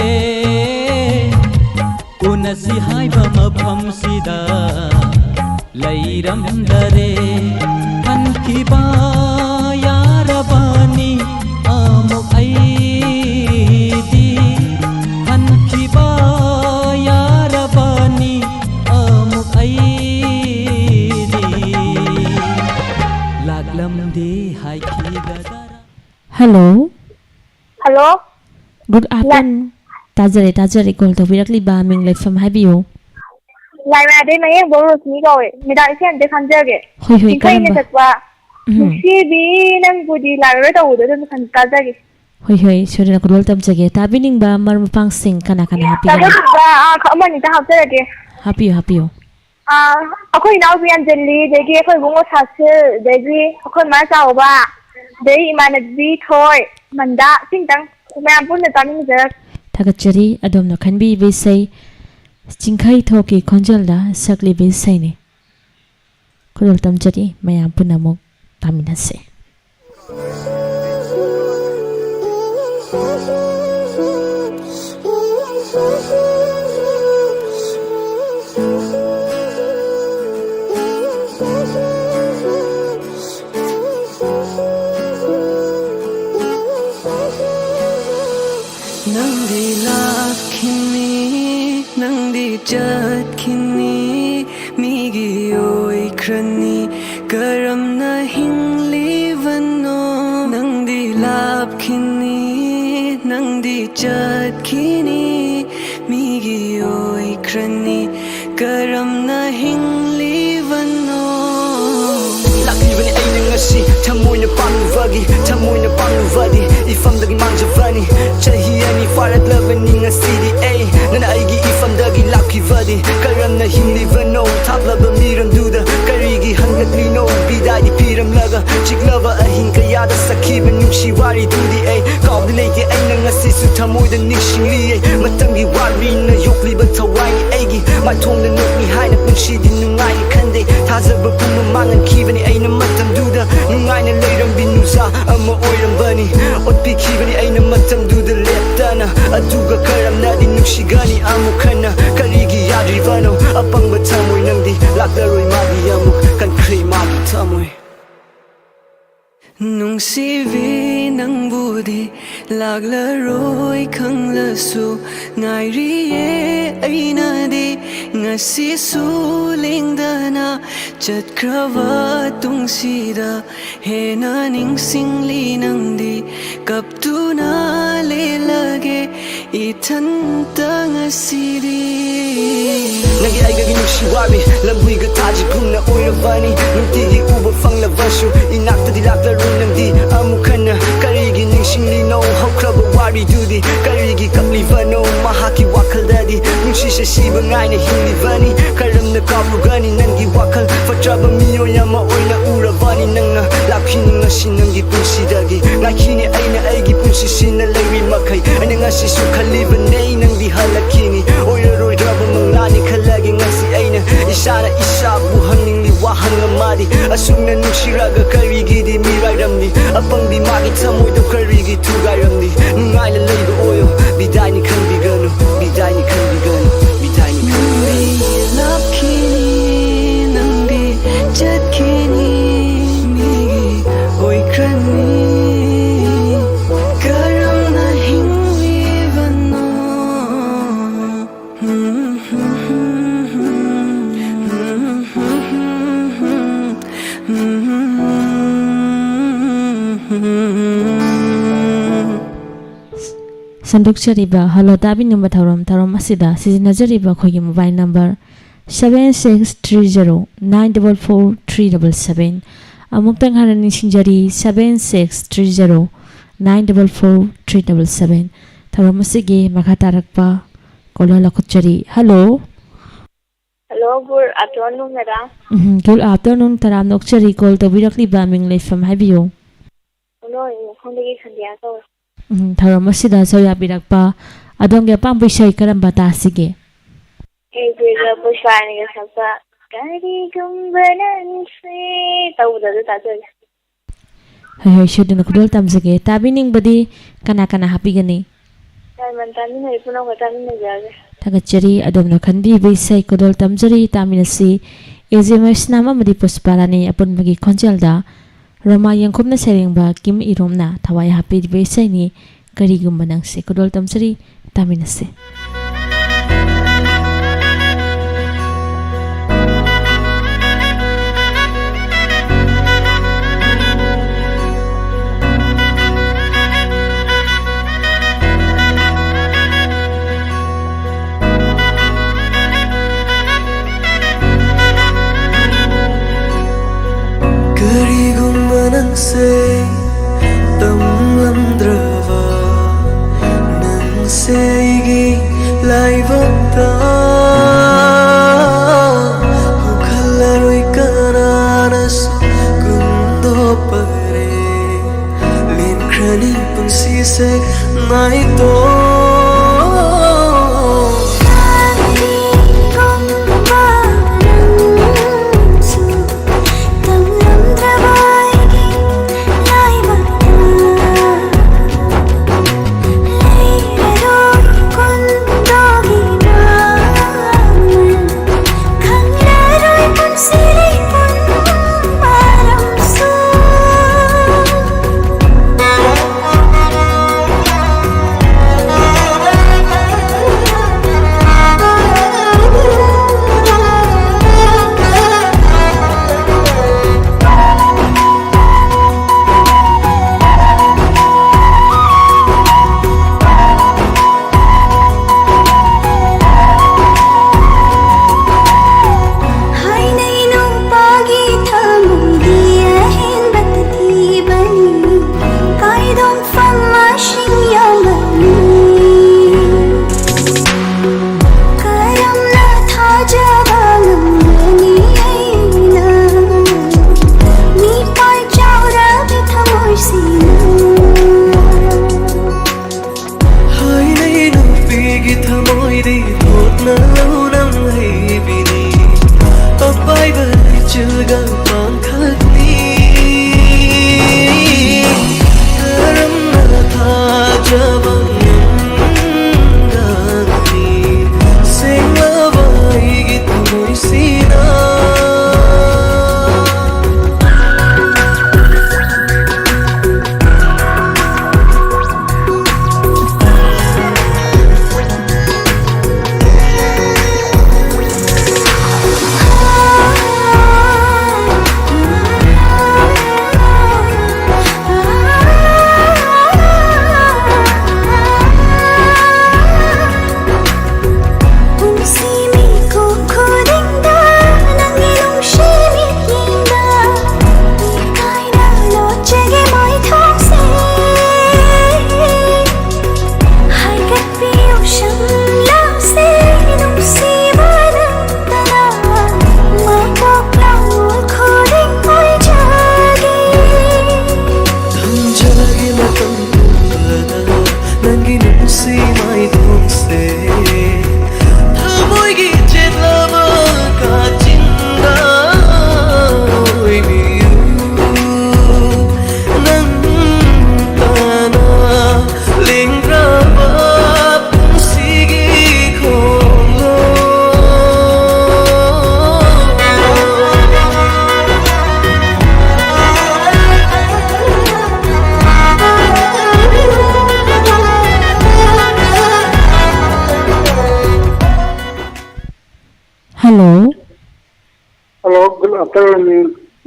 ꯎꯅꯁꯤ ꯍꯥꯏꯕ ꯃꯐꯝꯁꯤꯗ ꯂꯩꯔꯝꯗꯔꯦ꯫ ꯍꯟꯈꯤꯕ ꯌꯥꯔꯕꯅꯤ ꯑꯃꯨꯛ ꯑꯩꯗꯤ꯫ ꯍꯟꯈꯤꯕ ꯌꯥꯔꯕꯅꯤ ꯑꯃꯨꯛ ꯑꯩꯗꯤ꯫ ꯂꯥꯛꯂꯝꯗꯦ ꯍꯥꯏꯈꯤꯒꯗ꯭ꯔꯥ? ꯍꯜꯂꯣ꯫ ꯍꯜꯂꯣ꯫ Good afternoon. ꯇꯥꯖꯔꯦ, ꯇꯥꯖꯔꯦ꯫ ꯀꯣꯜ ꯇꯧꯕꯤꯔꯛꯂꯤꯕ ꯃꯤꯡ, ꯂꯩꯐꯝ ꯍꯥꯏꯕꯤꯌꯨ꯫ ꯂꯥꯏꯃꯥꯏꯗꯩ ꯃꯌꯦꯡꯕꯧ ꯔꯣꯁꯅꯤ ꯀꯧꯋꯦ꯫ ꯃꯦꯗꯥꯝ, ꯏꯁꯩ ꯑꯝꯇ ꯈꯟꯖꯒꯦ꯫ ꯍꯣꯏ, ꯍꯣꯏ, ꯆꯤꯡꯈꯩꯅ ꯀꯔꯝꯕ? ꯁꯛꯄ ꯎꯝ꯫ ꯅꯨꯡꯁꯤꯕꯤ ꯅꯪꯕꯨꯗꯤ ꯂꯥꯛꯂꯔꯣꯏ ꯇꯧꯕꯗꯣ ꯑꯗꯨꯝ ꯈꯟ-, ꯇꯥꯖꯒꯦ꯫ ꯍꯣꯏ, ꯍꯣꯏ, ꯁꯣꯏꯗꯅ ꯈꯨꯗꯣꯜ ꯇꯝꯖꯒꯦ꯫ ꯇꯥꯕꯤꯅꯤꯡꯕ ꯃꯔꯨꯞ ꯃꯄꯥꯡꯁꯤꯡ ꯀꯅꯥ ꯀꯅꯥ ꯍꯥꯞꯄꯤꯒꯅꯤ? ꯇꯥꯖꯅꯤꯡꯕ, ꯑꯥ, ꯑꯃ ꯑꯅꯤꯇ ꯍꯥꯞꯆꯔꯒꯦ꯫ ꯍꯥꯞꯄꯤꯌꯨ, ꯍꯥꯞꯄꯤꯌꯨ꯫ ꯑꯥ, ꯑꯩꯈꯣꯏ ꯏꯅꯥꯎꯄꯤ ꯑꯟꯖꯂꯤ, ꯑꯗꯒꯤ ꯑꯩꯈꯣꯏ ꯏꯕꯨꯡꯉꯣ ꯁꯥꯁꯤꯜ, ꯑꯗꯒꯤ ꯑꯩꯈꯣꯏ ꯃꯥ ꯆꯥꯎꯕ, ꯑꯗꯩ ꯏꯃꯥꯟꯅꯕꯤ ꯊꯣꯏ, ꯃꯟꯗꯥ, ꯁꯤꯡꯇꯪ ꯃꯌꯥꯝ ꯄꯨꯟꯅ ꯇꯥꯃꯤꯟꯅꯖꯔꯛ-꯫ ꯊꯥꯒꯠꯆꯔꯤ ꯑꯗꯣꯝꯅ ꯈꯟꯕꯤꯕ ꯏꯁꯩ, ꯆꯤꯡꯈꯩ ꯊꯣꯛꯀꯤ ꯈꯣꯟꯖꯦꯜꯗ ꯁꯛꯂꯤꯕ ꯏꯁꯩꯅꯤ꯫ ꯈꯨꯗꯣꯜ ꯇꯝꯖꯔꯤ, ꯃꯌꯥꯝ ꯄꯨꯟꯅ ꯑꯃꯨꯛ ꯇꯥꯃꯤꯟꯅꯁꯤ꯫ ꯅꯪꯗꯤ ꯂꯥꯛꯈꯤꯅꯤ, ꯅꯪꯗꯤ ꯆꯠꯈꯤꯅꯤ, ꯃꯤꯒꯤ ꯑꯣꯏꯈ꯭ꯔꯅꯤ꯫ ꯀꯔꯝꯅ ꯍꯤꯡꯂꯤꯕꯅꯣ? ꯅꯪꯗꯤ ꯂꯥꯞꯈꯤꯅꯤ, ꯅꯪꯗꯤ ꯆꯠꯈꯤꯅꯤ, ꯃꯤꯒꯤ ꯑꯣꯏꯈ꯭ꯔꯅꯤ꯫ ꯀꯔꯝꯅ ꯍꯤꯡꯂꯤꯕꯅꯣ? ꯂꯥꯛꯂꯤꯕꯅꯤ ꯑꯩꯅ ꯉꯁꯤ ꯊꯃꯣꯏꯅ ꯄꯥꯝꯂꯨꯕꯒꯤ, ꯊꯃꯣꯏꯅ ꯄꯥꯝꯂꯨꯕꯗꯤ ꯏꯐꯝꯗꯒꯤ ꯃꯥꯡꯖꯕꯅꯤ꯫ ꯆꯍꯤ ꯑꯅꯤ ꯐꯥꯔꯛꯂꯕꯅꯤ ꯉꯁꯤꯗꯤ ꯑꯩ, ꯅꯪꯅ ꯑꯩꯒꯤ ꯏꯐꯝꯗꯒꯤ ꯂꯥꯛꯈꯤꯕꯗꯤ꯫ ꯀꯔꯝꯅ ꯍꯤꯡꯂꯤꯕꯅꯣ ꯊꯥꯞꯂꯕ ꯃꯤꯔꯝꯗꯨꯗ? ꯀꯔꯤꯒꯤ ꯍꯟꯂꯛꯂꯤꯅꯣ ꯕꯤꯗꯥꯏꯗꯤ ꯄꯤꯔꯝꯂꯒ? ꯆꯤꯛꯂꯕ ꯑꯍꯤꯡ ꯀꯌꯥꯗ ꯁꯛꯈꯤꯕ ꯅꯨꯡꯁꯤ ꯋꯥꯔꯤꯗꯨꯗꯤ ꯑꯩ ꯀꯥꯎꯕꯗꯤ ꯂꯩꯇꯦ꯫ ꯑꯩꯅ ꯉꯁꯤꯁꯨ ꯊꯃꯣꯏꯗ ꯅꯤꯡꯁꯤꯡꯂꯤꯌꯦ꯫ ꯃꯇꯝꯒꯤ ꯋꯥꯔꯤꯅ ꯌꯣꯛꯂꯤꯕ ꯊꯋꯥꯏꯅꯤ ꯑꯩꯒꯤ꯫ ꯃꯥꯏꯊꯣꯡꯗ ꯅꯣꯛꯅꯤ ꯍꯥꯏꯅ ꯄꯨꯟꯁꯤꯗꯤ ꯅꯨꯡꯉꯥꯏꯅ ꯈꯟꯗꯦ꯫ ꯊꯥꯖꯕ ꯄꯨꯝꯕ ꯃꯥꯡꯍꯟꯈꯤꯕꯅꯤ ꯑꯩꯅ ꯃꯇꯝꯗꯨꯗ꯫ ꯅꯨꯡꯉꯥꯏꯅ ꯂꯩꯔꯝꯕꯤ ꯅꯨꯡꯁꯥ ꯅꯨꯡꯁꯤꯕꯤ, ꯅꯪꯕꯨꯗꯤ ꯂꯥꯛꯂꯔꯣꯏ ꯈꯪꯂꯁꯨ, ꯉꯥꯏꯔꯤꯌꯦ ꯑꯩꯅꯗꯤ ꯉꯁꯤꯁꯨ ꯂꯦꯡꯗꯅ꯫ ꯆꯠꯈ꯭ꯔꯕ ꯇꯨꯡꯁꯤꯗ ꯍꯦꯟꯅ ꯅꯤꯡꯁꯤꯡꯂꯤ ꯅꯪꯗꯤ꯫ ꯀꯞꯇꯨꯅ ꯂꯦꯜꯂꯒꯦ ꯏꯊꯟꯇ ꯉꯁꯤꯗꯤ꯫ ꯅꯪꯒꯤ ꯑꯩꯒꯒꯤ ꯅꯨꯡꯁꯤ ꯋꯥꯔꯤ ꯂꯝꯕꯤꯒ ꯊꯥꯖꯤꯒꯨꯝꯅ ꯑꯣꯏꯔꯕꯅꯤ꯫ ꯅꯨꯡꯇꯤꯒꯤ ꯎꯕ ꯐꯪꯂꯕꯁꯨ ꯏꯅꯥꯛꯇꯗꯤ ꯂꯥꯛꯂꯔꯣꯏ ꯅꯪꯗꯤ ꯑꯃꯨꯛ ꯍꯟꯅ꯫ ꯀꯔꯤꯒꯤ ꯅꯤꯡꯁꯤꯡꯂꯤꯅꯣ ꯍꯧꯈ꯭ꯔꯕ ꯋꯥꯔꯤꯗꯨꯗꯤ? ꯀꯔꯤꯒꯤ ꯀꯞꯂꯤꯕꯅꯣ ꯃꯍꯥꯛꯀꯤ ꯋꯥꯈꯜꯗꯗꯤ? ꯅꯨꯡꯁꯤꯁꯦ ꯁꯤꯕ ꯉꯥꯏꯅ ꯍꯤꯡꯂꯤꯕꯅꯤ꯫ ꯀꯔꯝꯅ ꯀꯥꯎꯔꯨꯒꯅꯤ ꯅꯪꯒꯤ ꯋꯥꯈꯜ? ꯐꯠꯇ꯭ꯔꯕ ꯃꯤꯑꯣꯏ ꯑꯃ ꯑꯣꯏꯅ ꯎꯔꯕꯅꯤ ꯅꯪꯅ꯫ ꯂꯥꯛꯈꯤꯅꯤ ꯉꯁꯤ ꯅꯪꯒꯤ ꯄꯨꯟꯁꯤꯗꯒꯤ꯫ ꯉꯥꯏꯈꯤꯅꯤ ꯑꯩꯅ ꯑꯩꯒꯤ ꯄꯨꯟꯁꯤ ꯁꯤꯅ ꯂꯩꯔꯤ ꯃꯈꯩ꯫ ꯑꯩꯅ ꯉꯁꯤꯁꯨ ꯈꯜꯂꯤꯕꯅꯦ ꯅꯪꯗꯤ ꯍꯜꯂꯛꯈꯤꯅꯤ꯫ ꯑꯣꯏꯔꯔꯣꯏꯗ꯭ꯔꯕ ꯃꯪꯂꯥꯅꯤ ꯈꯜꯂꯒꯦ ꯉꯁꯤ ꯑꯩꯅ ꯏꯁꯥꯅ ꯏꯁꯥꯕꯨ ꯍꯪꯅꯤꯡꯂꯤ ꯋꯥꯍꯪ ꯑꯃꯗꯤ꯫ ꯑꯁꯨꯝꯅ ꯅꯨꯡꯁꯤꯔꯒ ꯀꯔꯤꯒꯤꯗꯤ ꯃꯤꯔꯥꯏꯔꯝꯂꯤ? ꯑꯄꯪꯕꯤ ꯃꯥꯒꯤ ꯊꯃꯣꯏꯗꯣ ꯀꯔꯤꯒꯤ ꯊꯨꯒꯥꯏꯔꯝꯂꯤ? ꯅꯨꯡꯉꯥꯏꯅ ꯂꯩꯕ ꯑꯣꯏꯌꯣ, ꯕꯤꯗꯥꯏꯅꯤ ꯈꯟꯕꯤꯒꯅꯨ, ꯕꯤꯗꯥꯏꯅꯤ ꯈꯟꯕꯤꯒꯅꯨ, ꯕꯤꯗꯥꯏꯅꯤ ꯈꯟꯕꯤꯒꯅꯨ꯫ ꯂꯥꯛꯈꯤꯅꯤ ꯅꯪꯗꯤ ꯆꯠꯈꯤꯅꯤ, ꯃꯤꯒꯤ ꯑꯣꯏꯈ꯭ꯔꯅꯤ꯫ ꯀꯔꯝꯅ ꯍꯤꯡꯂꯤꯕꯅꯣ? ꯁꯟꯗꯣꯛꯆꯔꯤꯕ ꯍꯜꯂꯣ ꯇꯥꯕꯤꯅꯤꯡꯕ ꯊꯧꯔꯝ, ꯊꯧꯔꯝ ꯑꯁꯤꯗ ꯁꯤꯖꯤꯟꯅꯖꯔꯤꯕ ꯑꯩꯈꯣꯏꯒꯤ mobile number seven six three zero nine double four three double seven꯫ ꯑꯃꯨꯛꯇꯪ ꯍꯟꯅ ꯅꯤꯡꯁꯤꯡꯖꯔꯤ, seven six three zero nine double four three double seven꯫ ꯊꯧꯔꯝ ꯑꯁꯤꯒꯤ ꯃꯈꯥ ꯇꯥꯔꯛꯄ caller ꯂꯧꯈꯠꯆꯔꯤ꯫ Hello. Hello, good afternoon, madam꯫ Um, good afternoon, ꯇꯔꯥꯝꯅ ꯑꯣꯛꯆꯔꯤ꯫ Call ꯇꯧꯕꯤꯔꯛꯂꯤꯕ ꯃꯤꯡ ꯂꯩꯐꯝ ꯍꯥꯏꯕꯤꯌꯨ꯫ ꯍꯜꯂꯣ, ꯑꯩ ꯃꯈꯣꯡꯗꯒꯤ ꯁꯟꯗꯤꯌꯥ ꯀꯧꯋꯦ꯫ ꯎꯝ, ꯊꯧꯔꯝ ꯑꯁꯤꯗ ꯁꯔꯨꯛ ꯌꯥꯕꯤꯔꯛꯄ ꯑꯗꯣꯝꯒꯤ ꯑꯄꯥꯝꯕ ꯏꯁꯩ ꯀꯔꯝꯕ ꯇꯥꯁꯤꯒꯦ? ꯑꯩ ꯄꯨꯁꯄꯥꯅꯤꯒ ꯁꯛꯄ "ꯀꯔꯤꯒꯨꯝꯕ ꯅꯪꯁꯦ" ꯇꯧꯕꯗꯣ ꯑꯗꯨ ꯇꯥꯖꯒꯦ꯫ ꯍꯣꯏ, ꯍꯣꯏ, ꯁꯣꯏꯗꯅ ꯈꯨꯗꯣꯜ ꯇꯝꯖꯒꯦ꯫ ꯇꯥꯕꯤꯅꯤꯡꯕꯗꯤ ꯀꯅꯥ ꯀꯅꯥ ꯍꯥꯞꯄꯤꯒꯅꯤ? ꯗꯥꯏꯃꯟ ꯇꯥꯃꯤꯟꯅꯔꯤ ꯄꯨꯝꯅꯃꯛꯀ ꯇꯥꯃꯤꯟꯅꯖꯔꯒꯦ꯫ ꯊꯥꯒꯠꯆꯔꯤ꯫ ꯑꯗꯣꯝꯅ ꯈꯟꯕꯤꯕ ꯏꯁꯩ ꯈꯨꯗꯣꯜ ꯇꯝꯖꯔꯤ, ꯇꯥꯃꯤꯟꯅꯁꯤ꯫ ꯑꯦ ꯖꯦ ꯃꯩꯁꯅꯥꯝ ꯑꯃꯗꯤ ꯄꯨꯁꯄꯥ ꯔꯥꯅꯤ ꯑꯄꯨꯟꯕꯒꯤ ꯈꯣꯟꯖꯦꯜꯗ ꯔꯣꯃꯥ ꯌꯦꯡꯈꯨꯞꯅ ꯁꯩꯔꯦꯡꯕ ꯀꯤꯝ ꯏꯔꯣꯝꯅ ꯊꯋꯥꯏ ꯍꯥꯞꯄꯤꯔꯤꯕ ꯏꯁꯩꯅꯤ ꯀꯔꯤꯒꯨꯝꯕ ꯅꯪꯁꯦ꯫ ꯈꯨꯗꯣꯜ ꯇꯝꯖꯔꯤ, ꯇꯥꯃꯤꯟꯅꯁꯦ꯫ ꯀꯔꯤꯒꯨꯝꯕ ꯅꯪꯁꯦ ꯇꯝꯂꯝꯗ꯭ꯔꯕ, ꯅꯪꯁꯦ ꯑꯩꯒꯤ ꯂꯥꯏꯕꯛꯇ ꯍꯧꯈꯠꯂꯔꯣꯏ ꯀꯅꯥꯅꯁꯨ ꯀꯨꯝꯗꯣꯛꯄꯔꯦ꯫ ꯂꯦꯟꯈ꯭ꯔꯅꯤ ꯄꯨꯟꯁꯤꯁꯦ ꯅꯥꯏꯇꯣꯝ꯫ ꯀꯔꯤꯒꯨꯝꯕ ꯅꯪꯁꯨ ꯇꯝꯂꯝꯗ꯭ꯔꯕ ꯑꯩꯒꯤ ꯂꯥꯏꯕꯛꯇ ꯂꯩꯔꯔꯣꯏ ꯀꯨꯟꯗꯣꯒꯤ ꯅꯥꯃꯜ꯫ ꯈꯪꯂꯔꯣꯏ ꯄꯨꯟꯁꯤꯒꯤ ꯄꯨꯝꯕ ꯃꯔꯝꯁꯨ꯫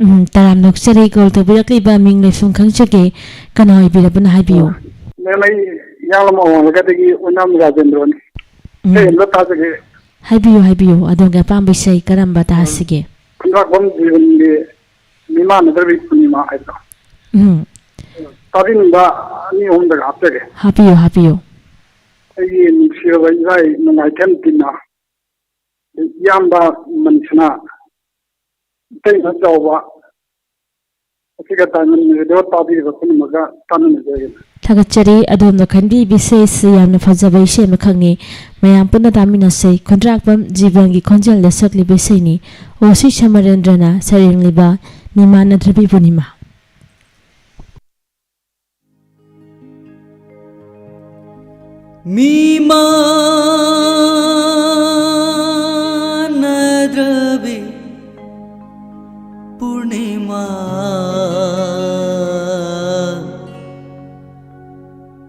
ꯎꯝ, ꯇꯔꯥꯝꯅ ꯑꯣꯛꯆꯔꯤ꯫ ꯀꯣꯜ ꯇꯧꯕꯤꯔꯛꯂꯤꯕ ꯃꯤꯡ ꯂꯩꯐꯝ ꯈꯪꯖꯒꯦ? ꯀꯅꯥ ꯑꯣꯏꯕꯤꯔꯕꯅꯣ ꯍꯥꯏꯕꯤꯌꯨ꯫ ꯃꯦꯝ, ꯑꯩ ꯏꯌꯥꯝꯂꯝ ꯑꯋꯥꯡꯂꯒꯗꯒꯤ ꯑꯣꯏꯅꯥꯝ ꯔꯥꯖꯦꯟꯗ꯭ꯔꯣꯅꯤ꯫ ꯎꯝ꯫ ꯏꯁꯩ ꯑꯝꯇ ꯇꯥꯖꯒꯦ꯫ ꯍꯥꯏꯕꯤꯌꯨ, ꯍꯥꯏꯕꯤꯌꯨ꯫ ꯑꯗꯣꯝꯒꯤ ꯑꯄꯥꯝꯕ ꯏꯁꯩ ꯀꯔꯝꯕ ꯇꯥꯁꯤꯒꯦ? ꯈꯨꯟꯗ꯭ꯔꯥꯛꯄꯝ ꯖꯤꯕꯟꯒꯤ ꯃꯤꯃꯥꯟꯅꯗ꯭ꯔꯕꯤ ꯄꯨꯔꯅꯤꯃꯥ ꯍꯥꯏꯕꯗꯣ꯫ ꯎꯝ꯫ ꯇꯥꯕꯤꯅꯤꯡꯕ ꯑꯅꯤ ꯑꯍꯨꯝꯗꯒ ꯍꯥꯞꯆꯒꯦ꯫ ꯍꯥꯞꯄꯤꯌꯨ, ꯍꯥꯞꯄꯤꯌꯨ꯫ ꯑꯩꯒꯤ ꯅꯨꯡꯁꯤꯔꯕ ꯏꯕꯥꯏ ꯅꯣꯡꯃꯥꯏꯊꯦꯝ ꯇꯤꯅ, ꯏꯌꯥꯝꯕ ꯃꯅꯤꯁꯅꯥ, ꯏꯇꯩꯃ ꯆꯥꯎꯕ, ꯑꯁꯤꯒ ꯗꯥꯏꯃꯟ ꯔꯦꯗꯤꯑꯣ ꯇꯥꯕꯤꯔꯤꯕ ꯄꯨꯝꯅꯃꯛꯀ ꯇꯥꯃꯤꯟꯅꯖꯒꯦ꯫ ꯊꯥꯒꯠꯆꯔꯤ꯫ ꯑꯗꯣꯝꯅ ꯈꯟꯕꯤꯕ ꯏꯁꯩ ꯑꯁꯤ ꯌꯥꯝꯅ ꯐꯖꯕ ꯏꯁꯩ ꯑꯃꯈꯛꯅꯤ꯫ ꯃꯌꯥꯝ ꯄꯨꯟꯅ ꯇꯥꯃꯤꯟꯅꯁꯦ꯫ ꯈꯨꯟꯗ꯭ꯔꯥꯛꯄꯝ ꯖꯤꯕꯟꯒꯤ ꯈꯣꯟꯖꯦꯜꯗ ꯁꯛꯂꯤꯕ ꯏꯁꯩꯅꯤ꯫ ꯑꯣ ꯁꯤ ꯁꯃꯔꯦꯟꯗ꯭ꯔꯅ ꯁꯩꯔꯦꯡꯂꯤꯕ ꯃꯤꯃꯥꯟꯅꯗ꯭ꯔꯕꯤ ꯄꯨꯔꯅꯤꯃꯥ꯫ ꯃꯤꯃꯥꯟꯅꯗ꯭ꯔꯕꯤ ꯄꯨꯔꯅꯤꯃꯥ,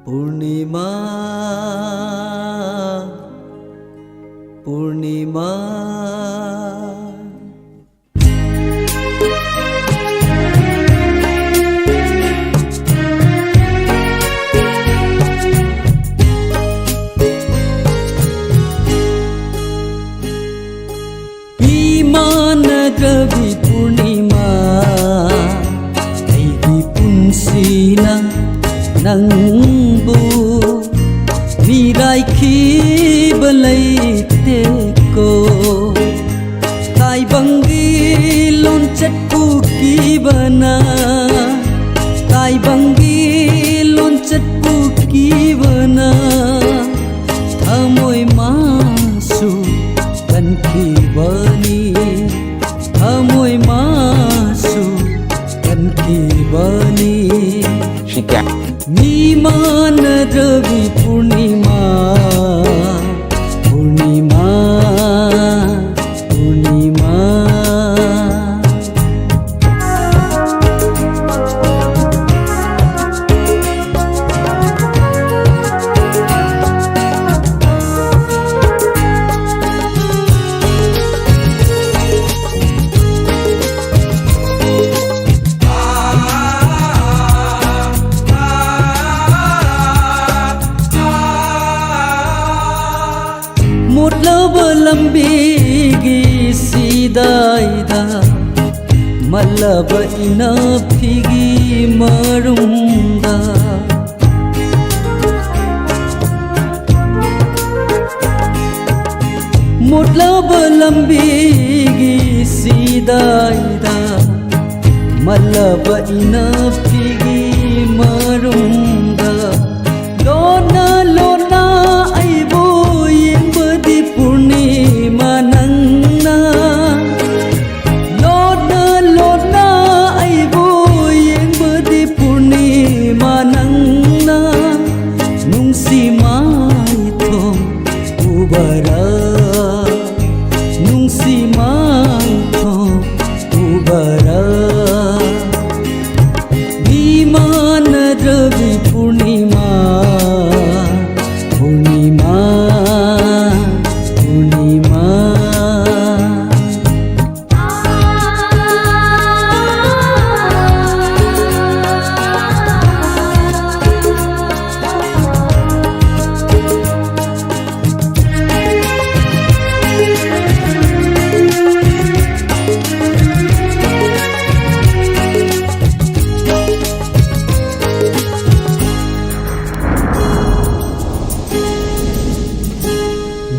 ꯄꯨꯔꯅꯤꯃꯥ, ꯄꯨꯔꯅꯤꯃꯥ꯫ ꯃꯤꯃꯥꯟꯅꯗ꯭ꯔꯕꯤ ꯄꯨꯔꯅꯤꯃꯥ, ꯑꯩꯒꯤ ꯄꯨꯟꯁꯤꯅ ꯅꯪꯕꯨ ꯃꯤꯔꯥꯏꯈꯤꯕ ꯂꯩꯇꯦꯀꯣ꯫ ꯇꯥꯏꯕꯪꯒꯤ ꯂꯣꯟꯆꯠ ꯄꯨꯈꯤꯕꯅ, ꯇꯥꯏꯕꯪꯒꯤ ꯂꯣꯟꯆꯠ ꯄꯨꯈꯤꯕꯅ, ꯊꯃꯣꯏ ꯃꯥꯁꯨ ꯀꯟꯈꯤꯕꯅꯤ, ꯊꯃꯣꯏ ꯃꯥꯁꯨ ꯀꯟꯈꯤꯕꯅꯤ꯫ ꯃꯤꯃꯥꯟꯅꯗ꯭ꯔꯕꯤ ꯄꯨꯔꯅꯤꯃꯥ, ꯄꯨꯔꯅꯤꯃꯥ, ꯄꯨꯔꯅꯤꯃꯥ꯫ ꯂꯝꯕꯤꯒꯤ ꯁꯤꯗꯥꯏꯗ ꯃꯜꯂꯕ ꯏꯅꯞꯐꯤꯒꯤ ꯃꯔꯨꯝꯗ ꯃꯣꯠꯂꯕ ꯂꯝꯕꯤꯒꯤ ꯁꯤꯗꯥꯏꯗ ꯃꯜꯂꯕ ꯏꯅꯞꯐꯤꯒꯤ ꯃꯔꯨꯝꯗ ꯂꯣꯟꯅ ꯂꯣꯟꯅ ꯑꯩꯕꯨ ꯌꯦꯡꯕꯗꯤ ꯄꯨꯔꯅꯤꯃꯥ ꯅꯪꯅ ꯂꯣꯟꯅ ꯂꯣꯟꯅ ꯑꯩꯕꯨ ꯌꯦꯡꯕꯗꯤ ꯄꯨꯔꯅꯤꯃꯥ ꯅꯪꯅ ꯅꯨꯡꯁꯤ ꯃꯥꯏꯊꯣꯡ ꯎꯕꯔꯥ ꯅꯨꯡꯁꯤ ꯃꯥꯏꯊꯣꯡ ꯎꯕꯔꯥ ꯃꯤꯃꯥꯟꯅꯗ꯭ꯔꯕꯤ ꯄꯨꯔꯅꯤꯃꯥ ꯄꯨꯔꯅꯤꯃꯥ ꯄꯨꯔꯅꯤꯃꯥ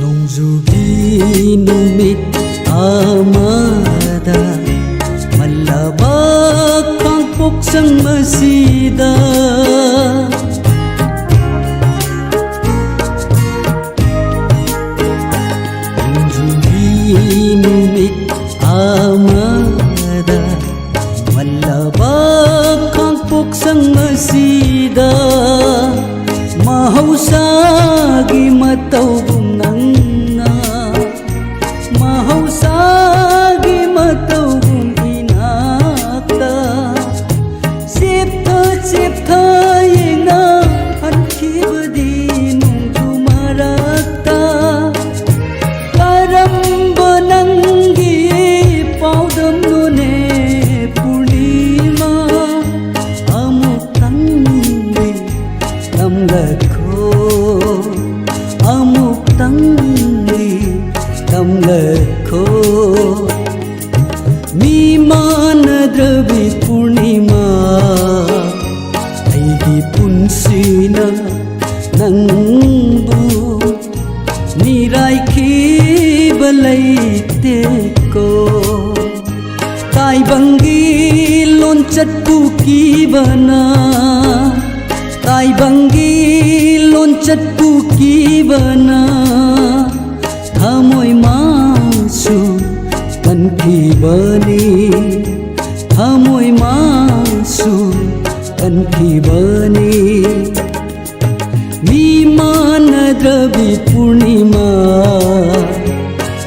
ꯅꯣꯡꯖꯨꯒꯤ ꯅꯨꯃꯤꯠ ꯑꯃꯗ ꯃꯜꯂꯕ ꯀꯥꯡꯄꯣꯛꯁꯪ ꯑꯁꯤꯗ ꯅꯣꯡꯖꯨꯒꯤ ꯅꯨꯃꯤꯠ ꯑꯃꯗ ꯃꯜꯂꯕ ꯀꯥꯡꯄꯣꯛꯁꯪ ꯑꯁꯤꯗ ꯃꯍꯧꯁꯥꯒꯤ ꯃꯇꯧꯒꯨꯝ ꯅꯪꯅ ꯃꯍꯧꯁꯥꯒꯤ ꯃꯇꯧꯒꯨꯝ ꯏꯅꯥꯛꯇ ꯆꯦꯞꯊ ꯆꯦꯞꯊ ꯌꯦꯡꯅ ꯍꯟꯈꯤꯕꯗꯤ ꯅꯣꯡꯖꯨ ꯃꯔꯛꯇ ꯀꯔꯝꯕ ꯅꯪꯒꯤ ꯄꯥꯎꯗꯝꯅꯣꯅꯦ ꯄꯨꯔꯅꯤꯃꯥ ꯑꯃꯨꯛꯇꯪꯗꯤ ꯇꯝꯂꯛꯈꯣ ꯑꯃꯨꯛꯇꯪ ꯑꯩꯒꯤ ꯄꯨꯟꯁꯤꯅ ꯅꯪꯕꯨ ꯃꯤꯔꯥꯏꯈꯤꯕ ꯂꯩꯇꯦꯀꯣ꯫ ꯇꯥꯏꯕꯪꯒꯤ ꯂꯣꯟꯆꯠꯄꯨ ꯀꯤꯕꯅ, ꯇꯥꯏꯕꯪꯒꯤ ꯂꯣꯟꯆꯠꯄꯨ ꯀꯤꯕꯅ ꯊꯃꯣꯏ ꯃꯥꯁꯨ ꯀꯟꯈꯤꯕꯅꯤ, ꯊꯃꯣꯏ ꯃꯥꯁꯨ ꯀꯟꯈꯤꯕꯅꯤ꯫ ꯃꯤ ꯃꯥꯟꯅꯗ꯭ꯔꯕꯤ ꯄꯨꯔꯅꯤꯃꯥ,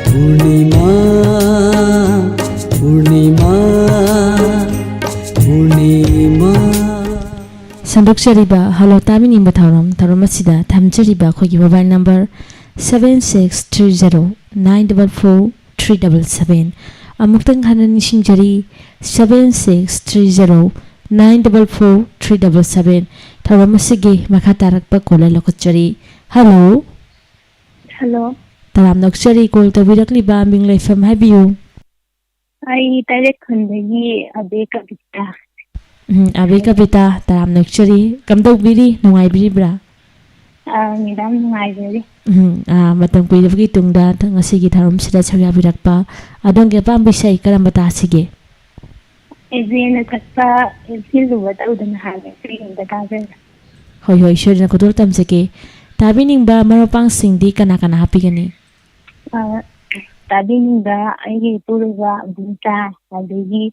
ꯄꯨꯔꯅꯤꯃꯥ, ꯄꯨꯔꯅꯤꯃꯥ, ꯄꯨꯔꯅꯤꯃꯥ꯫ ꯁꯟꯗꯣꯛꯆꯔꯤꯕ ꯍꯜꯂꯣ ꯇꯥꯕꯤꯅꯤꯡꯕ ꯊꯧꯔꯝ, ꯊꯧꯔꯝ ꯑꯁꯤꯗ ꯊꯝꯖꯔꯤꯕ ꯑꯩꯈꯣꯏꯒꯤ mobile number seven six three zero nine double four three double seven꯫ ꯑꯃꯨꯛꯇꯪ ꯍꯟꯅ ꯅꯤꯡꯁꯤꯡꯖꯔꯤ, seven six three zero nine double four three double seven꯫ ꯊꯧꯔꯝ ꯑꯁꯤꯒꯤ ꯃꯈꯥ ꯇꯥꯔꯛꯄ caller ꯂꯧꯈꯠꯆꯔꯤ꯫ ꯍꯜꯂꯣ꯫ ꯍꯜꯂꯣ꯫ ꯇꯔꯥꯝꯅ ꯑꯣꯛꯆꯔꯤ, call ꯇꯧꯕꯤꯔꯛꯂꯤꯕ ꯃꯤꯡ ꯂꯩꯐꯝ ꯍꯥꯏꯕꯤꯌꯨ꯫ ꯑꯩ ꯇꯔꯦꯠ ꯈꯨꯟꯗꯒꯤ ꯑꯕꯦ ꯀꯕꯤꯇꯥ꯫ ꯎꯝ, ꯑꯕꯦ ꯀꯕꯤꯇꯥ, ꯇꯔꯥꯝꯅ ꯑꯣꯛꯆꯔꯤ꯫ ꯀꯝꯗꯧꯕꯤꯔꯤ? ꯅꯨꯡꯉꯥꯏꯕꯤꯔꯤꯕ꯭ꯔꯥ? ꯑꯥ, ꯃꯦꯗꯥꯝ, ꯅꯨꯡꯉꯥꯏꯖꯔꯤ꯫ ꯎꯝ, ꯑꯥ, ꯃꯇꯝ ꯀꯨꯏꯔꯕꯒꯤ ꯇꯨꯡꯗ ꯉꯁꯤꯒꯤ ꯊꯧꯔꯝꯁꯤꯗ ꯁꯔꯨꯛ ꯌꯥꯕꯤꯔꯛꯄ꯫ ꯑꯗꯣꯝꯒꯤ ꯑꯄꯥꯝꯕ ꯏꯁꯩ ꯀꯔꯝꯕ ꯇꯥꯁꯤꯒꯦ? ꯑꯦꯖꯦꯅ ꯁꯛꯄ ꯁꯤꯜꯂꯨꯕ ꯇꯧꯗꯅ ꯍꯥꯏꯕ ꯏꯁꯩ ꯑꯝꯇ ꯇꯥꯖꯔꯦ꯫ ꯍꯣꯏ, ꯍꯣꯏ, ꯁꯣꯏꯗꯅ ꯈꯨꯗꯣꯜ ꯇꯝꯖꯒꯦ꯫ ꯇꯥꯕꯤꯅꯤꯡꯕ ꯃꯔꯨꯞ ꯃꯄꯥꯡꯁꯤꯡꯗꯤ ꯀꯅꯥ ꯀꯅꯥ ꯍꯥꯞꯄꯤꯒꯅꯤ? ꯑ, ꯇꯥꯕꯤꯅꯤꯡꯕ ꯑꯩꯒꯤ ꯏꯄꯨꯔꯣꯏꯕ ꯑꯕꯨꯡꯇꯥ, ꯑꯗꯒꯤ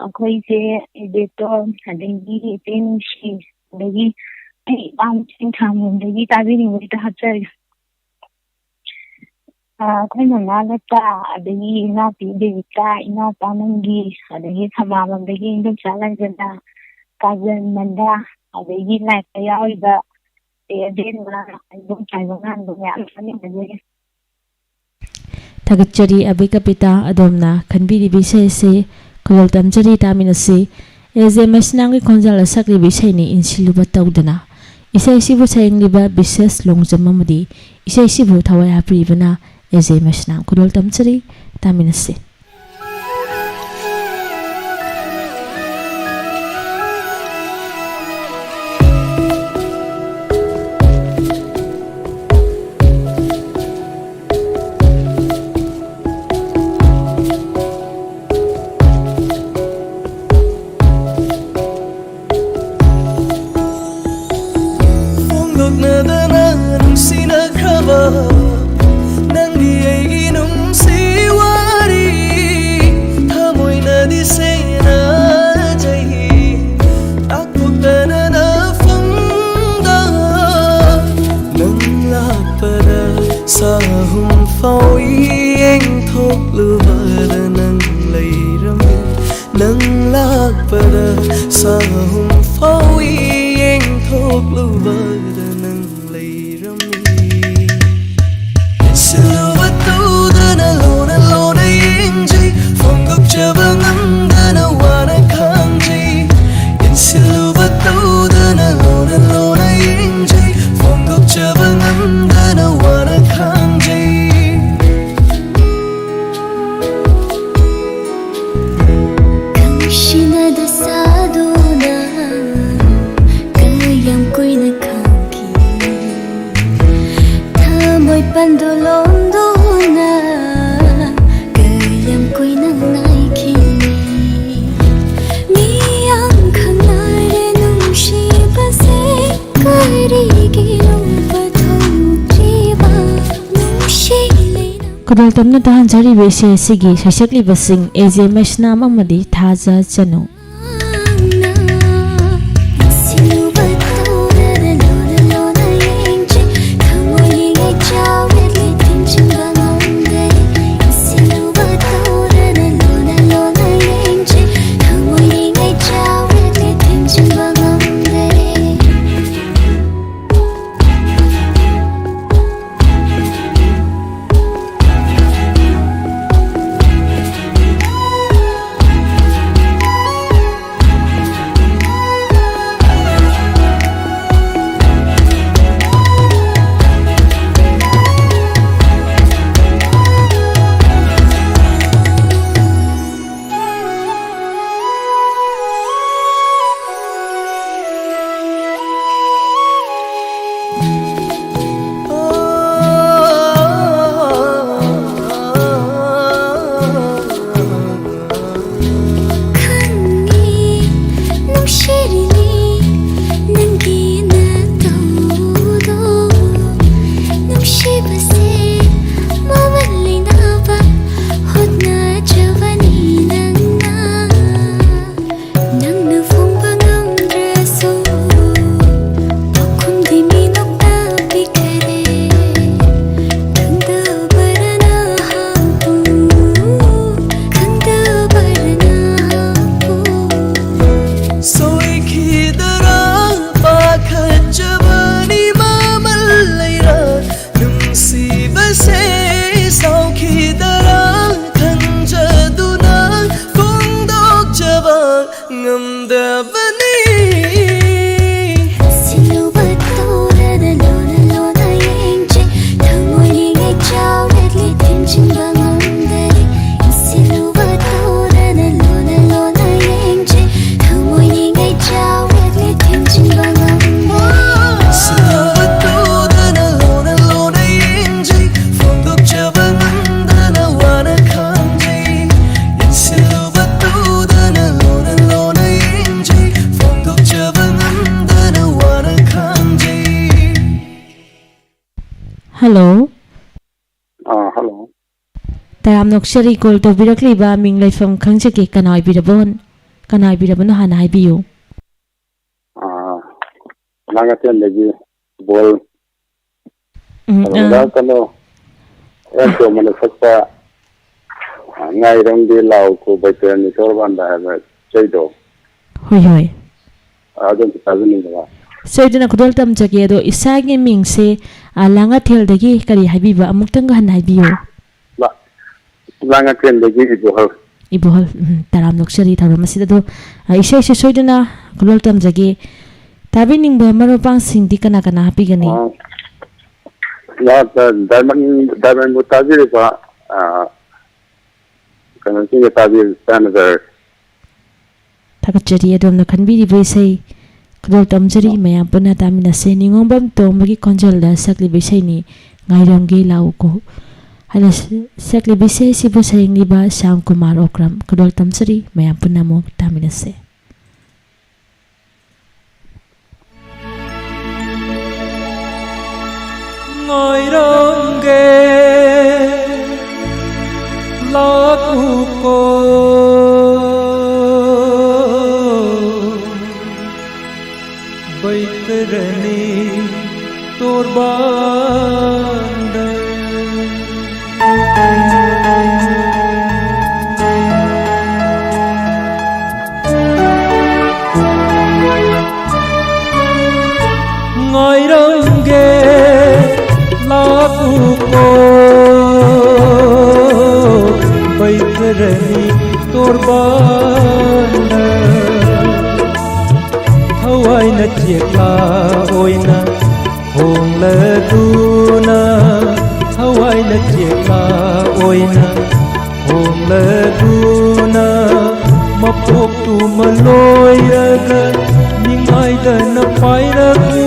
ꯑꯩꯈꯣꯏꯁꯦ ꯏꯕꯦꯇꯣꯟ, ꯑꯗꯒꯤ ꯏꯆꯦ ꯅꯨꯡꯁꯤ, ꯑꯗꯒꯤ ꯑꯩ ꯏꯄꯥ ꯃꯁꯤꯡ ꯊꯥꯡꯕꯝꯗꯒꯤ ꯇꯥꯕꯤꯅꯤꯡꯕ ꯍꯦꯛꯇ ꯍꯥꯞꯆꯔꯒꯦ꯫ ꯑ, ꯑꯩꯈꯣꯏ ꯃꯃꯥ ꯂꯇꯥ, ꯑꯗꯒꯤ ꯏꯅꯥꯎꯄꯤ ꯗꯦꯕꯤꯀꯥ, ꯏꯅꯥꯎꯄꯥ ꯃꯪꯒꯤ, ꯑꯗꯒꯤ ꯈꯃꯥꯕꯝꯗꯒꯤ ꯏꯟꯗꯣꯝꯆꯥ ꯂꯥꯏꯖꯅ, ꯀꯥꯖꯟ ꯃꯟꯗꯥ, ꯑꯗꯒꯤ ꯂꯥꯏꯐꯇ ꯌꯥꯎꯔꯤꯕ ꯆꯦ ꯑꯕꯦꯝꯃ, ꯏꯕꯣꯝꯆꯥ ꯏꯕꯣꯉꯥꯟꯕ ꯃꯌꯥꯝ ꯆꯥꯃꯤꯟꯅꯖꯒꯦ꯫ ꯊꯥꯒꯠꯆꯔꯤ ꯑꯕꯦ ꯀꯕꯤꯇꯥ, ꯑꯗꯣꯝꯅ ꯈꯟꯕꯤꯔꯤꯕ ꯏꯁꯩ ꯑꯁꯤ ꯈꯨꯗꯣꯜ ꯇꯝꯖꯔꯤ, ꯇꯥꯃꯤꯟꯅꯁꯤ꯫ ꯑꯦꯖꯦ ꯃꯩꯁꯅꯥꯝꯒꯤ ꯈꯣꯟꯖꯦꯜꯗ ꯁꯛꯂꯤꯕ ꯏꯁꯩꯅꯤ ꯏꯟꯁꯤꯜꯂꯨꯕ ꯇꯧꯗꯅ꯫ ꯏꯁꯩꯁꯤꯕꯨ ꯁꯩꯌꯦꯡꯂꯤꯕ ꯕꯤꯁꯦꯁ ꯂꯣꯡꯖꯝ ꯑꯃꯗꯤ ꯏꯁꯩꯁꯤꯕꯨ ꯊꯋꯥꯏ ꯍꯥꯞꯄꯤꯔꯤꯕꯅ ꯑꯦꯖꯦ ꯃꯩꯁꯅꯥꯝ꯫ ꯈꯨꯗꯣꯜ ꯇꯝꯖꯔꯤ, ꯇꯥꯃꯤꯟꯅꯁꯤ꯫ ꯅꯪꯒꯤ ꯑꯩꯒꯤ ꯅꯨꯡꯁꯤ ꯋꯥꯔꯤ ꯊꯃꯣꯏꯅꯗꯤ ꯁꯦꯟꯅꯖꯩ꯫ ꯇꯥꯛꯄꯣꯛꯇꯅ ꯅꯐꯝꯗ ꯅꯪ ꯂꯥꯛꯄꯗ ꯆꯍꯨꯝ ꯐꯥꯎ ꯌꯦꯡꯊꯣꯛꯂꯨꯕꯗ ꯅꯪ ꯂꯩꯔꯝꯃꯤ꯫ ꯅꯪ ꯂꯥꯛꯄꯗ ꯆꯍꯨꯝ ꯐꯥꯎ ꯌꯦꯡꯊꯣꯛꯂꯨꯕꯗ ꯅꯪ ꯂꯩꯔꯝꯃꯤ꯫ ꯏꯟꯁꯤꯜꯂꯨꯕ ꯇꯧꯗꯅ ꯂꯣꯟꯅ ꯂꯣꯟꯅ ꯌꯦꯡꯖꯩ꯫ ꯐꯣꯡꯗꯣꯛꯆꯕ ꯉꯝꯗꯅ ꯋꯥꯅ ꯈꯥꯡꯖꯩ꯫ ꯏꯟꯁꯤꯜꯂꯨꯕ ꯇꯧꯗꯅ ꯂꯣꯟꯅ ꯂꯣꯟꯅ ꯌꯦꯡꯖꯩ꯫ ꯐꯣꯡꯗꯣꯛꯆꯕ ꯉꯝꯗꯅ ꯋꯥꯅ ꯈꯥꯡꯖꯩ꯫ ꯈꯪꯁꯤꯟꯅꯗ ꯁꯥꯗꯨꯅ ꯀꯌꯥꯝ ꯀꯨꯏꯅ ꯈꯥꯡꯈꯤ꯫ ꯊꯃꯣꯏ ꯄꯟꯗꯨ ꯂꯣꯟꯗꯨꯅ ꯀꯌꯥꯝ ꯀꯨꯏꯅ ꯉꯥꯏꯈꯤ꯫ ꯃꯤꯌꯥꯝ ꯈꯪꯅꯔꯦ ꯅꯨꯡꯁꯤꯕꯁꯦ꯫ ꯀꯔꯤꯒꯤꯅꯣ ꯄꯥꯊꯣꯛꯇ꯭ꯔꯤꯕ ꯅꯨꯡꯁꯤ ꯂꯩꯅ ꯈꯨꯗꯣꯜ ꯇꯝꯅ ꯇꯥꯍꯟꯖꯔꯤꯕ ꯏꯁꯩ ꯑꯁꯤꯒꯤ ꯁꯩꯁꯛꯂꯤꯕꯁꯤꯡ ꯑꯦ ꯖꯦ ꯃꯩꯁꯅꯥꯝ ꯑꯃꯗꯤ ꯊꯥꯖ ꯆꯅꯨ꯫ ꯍꯜꯂꯣ꯫ ꯑꯥ, ꯍꯜꯂꯣ꯫ ꯇꯔꯥꯝꯅ ꯑꯣꯛꯆꯔꯤ, ꯀꯣꯜ ꯇꯧꯕꯤꯔꯛꯂꯤꯕ ꯃꯤꯡ ꯂꯩꯐꯝ ꯈꯪꯖꯒꯦ, ꯀꯅꯥ ꯑꯣꯏꯕꯤꯔꯕꯣ? ꯀꯅꯥ ꯑꯣꯏꯕꯤꯔꯕꯅꯣ ꯍꯥꯟꯅ ꯍꯥꯏꯕꯤꯌꯨ꯫ ꯑꯥ, ꯂꯥꯡꯉꯊꯦꯜꯗꯒꯤ ꯕꯣꯜ꯫ ꯎꯝ, ꯑꯗꯨꯗ ꯑꯥ, ꯀꯩꯅꯣ, ꯑꯦꯝ ꯇꯣꯝꯕꯅ ꯁꯛꯄ, ꯑꯥ, "ꯉꯥꯏꯔꯝꯒꯦ ꯂꯥꯎ ꯀꯣ ꯕꯩꯇꯔꯅꯤ ꯇꯣꯔꯕꯥꯟꯗ" ꯍꯥꯏꯕ ꯏꯁꯩꯗꯣ꯫ ꯍꯣꯏ, ꯍꯣꯏ꯫ ꯑꯥ, ꯑꯗꯨ ꯑꯝꯇ ꯇꯥꯖꯅꯤꯡꯗꯕ꯫ ꯁꯣꯏꯗꯅ ꯈꯨꯗꯣꯜ ꯇꯝꯖꯒꯦ꯫ ꯑꯗꯣ ꯏꯁꯥꯒꯤ ꯃꯤꯡꯁꯦ, ꯑꯥ, ꯂꯥꯡꯉꯊꯦꯜꯗꯒꯤ ꯀꯔꯤ ꯍꯥꯏꯕꯤꯕ? ꯑꯃꯨꯛꯇꯪꯒ ꯍꯟꯅ ꯍꯥꯏꯕꯤꯌꯨ꯫ ꯂꯥꯡꯉꯊꯦꯜꯗꯒꯤ ꯏꯕꯣꯍꯜ꯫ ꯏꯕꯣꯍꯜ, ꯎꯝ, ꯇꯔꯥꯝꯅ ꯑꯣꯛꯆꯔꯤ ꯊꯧꯔꯝ ꯑꯁꯤꯗ꯫ ꯑꯗꯣ, ꯑ, ꯏꯁꯩꯁꯦ ꯁꯣꯏꯗꯅ ꯈꯨꯗꯣꯜ ꯇꯝꯖꯒꯦ꯫ ꯇꯥꯕꯤꯅꯤꯡꯕ ꯃꯔꯨꯞ ꯃꯄꯥꯡꯁꯤꯡꯗꯤ ꯀꯅꯥ ꯀꯅꯥ ꯍꯥꯞꯄꯤꯒꯅꯤ? ꯑꯥ, ꯗꯥꯏꯃꯟ, ꯗꯥꯏꯃꯟꯕꯨ ꯇꯥꯕꯤꯔꯤꯕ, ꯑꯥ, ꯀꯩꯅꯣꯁꯤꯡꯒ ꯇꯥꯕꯤꯔ-, ꯇꯥꯟꯅꯖꯔꯒꯦ꯫ ꯊꯥꯒꯠꯆꯔꯤ ꯑꯗꯣꯝꯅ ꯈꯟꯕꯤꯔꯤꯕ ꯏꯁꯩ꯫ ꯈꯨꯗꯣꯜ ꯇꯝꯖꯔꯤ, ꯑꯥ꯫ ꯃꯌꯥꯝ ꯄꯨꯟꯅ ꯇꯥꯃꯤꯟꯅꯁꯦ꯫ ꯅꯤꯉꯣꯝꯕꯝ ꯇꯣꯝꯕꯒꯤ ꯈꯣꯟꯖꯦꯜꯗ ꯁꯛꯂꯤꯕ ꯏꯁꯩꯅꯤ "ꯉꯥꯏꯔꯝꯒꯦ ꯂꯥꯛꯎꯀꯣ" ꯍꯥꯏꯅ ꯁ-, ꯁꯛꯂꯤꯕ ꯏꯁꯩ ꯑꯁꯤꯕꯨ ꯁꯩꯔꯦꯡꯂꯤꯕ ꯁ꯭ꯌꯥꯝ ꯀꯨꯃꯥꯔ ꯑꯣꯀ꯭ꯔꯝ꯫ ꯈꯨꯗꯣꯜ ꯇꯝꯖꯔꯤ, ꯃꯌꯥꯝ ꯄꯨꯟꯅ ꯑꯃꯨꯛ ꯇꯥꯃꯤꯟꯅꯁꯦ꯫ ꯉꯥꯏꯔꯝꯒꯦ ꯂꯥꯛꯎꯀꯣ, ꯕꯩꯇꯔꯅꯤ ꯇꯣꯔꯕꯥꯟꯗ꯫ ꯉꯥꯏꯔꯝꯒꯦ ꯂꯥꯛꯎꯀꯣ, ꯕꯩꯇꯔꯅꯤ ꯇꯣꯔꯕꯥꯟꯗ꯫ ꯊꯋꯥꯏꯅ ꯆꯦꯛꯂꯥ ꯑꯣꯏꯅ ꯍꯣꯡꯂꯗꯨꯅ, ꯊꯋꯥꯏꯅ ꯆꯦꯛꯂꯥ ꯑꯣꯏꯅ ꯍꯣꯡꯂꯗꯨꯅ, ꯃꯄꯣꯛꯇꯨꯃ ꯂꯣꯏꯔꯒ ꯅꯤꯡꯉꯥꯏꯗꯅ ꯄꯥꯏꯔꯛꯎ,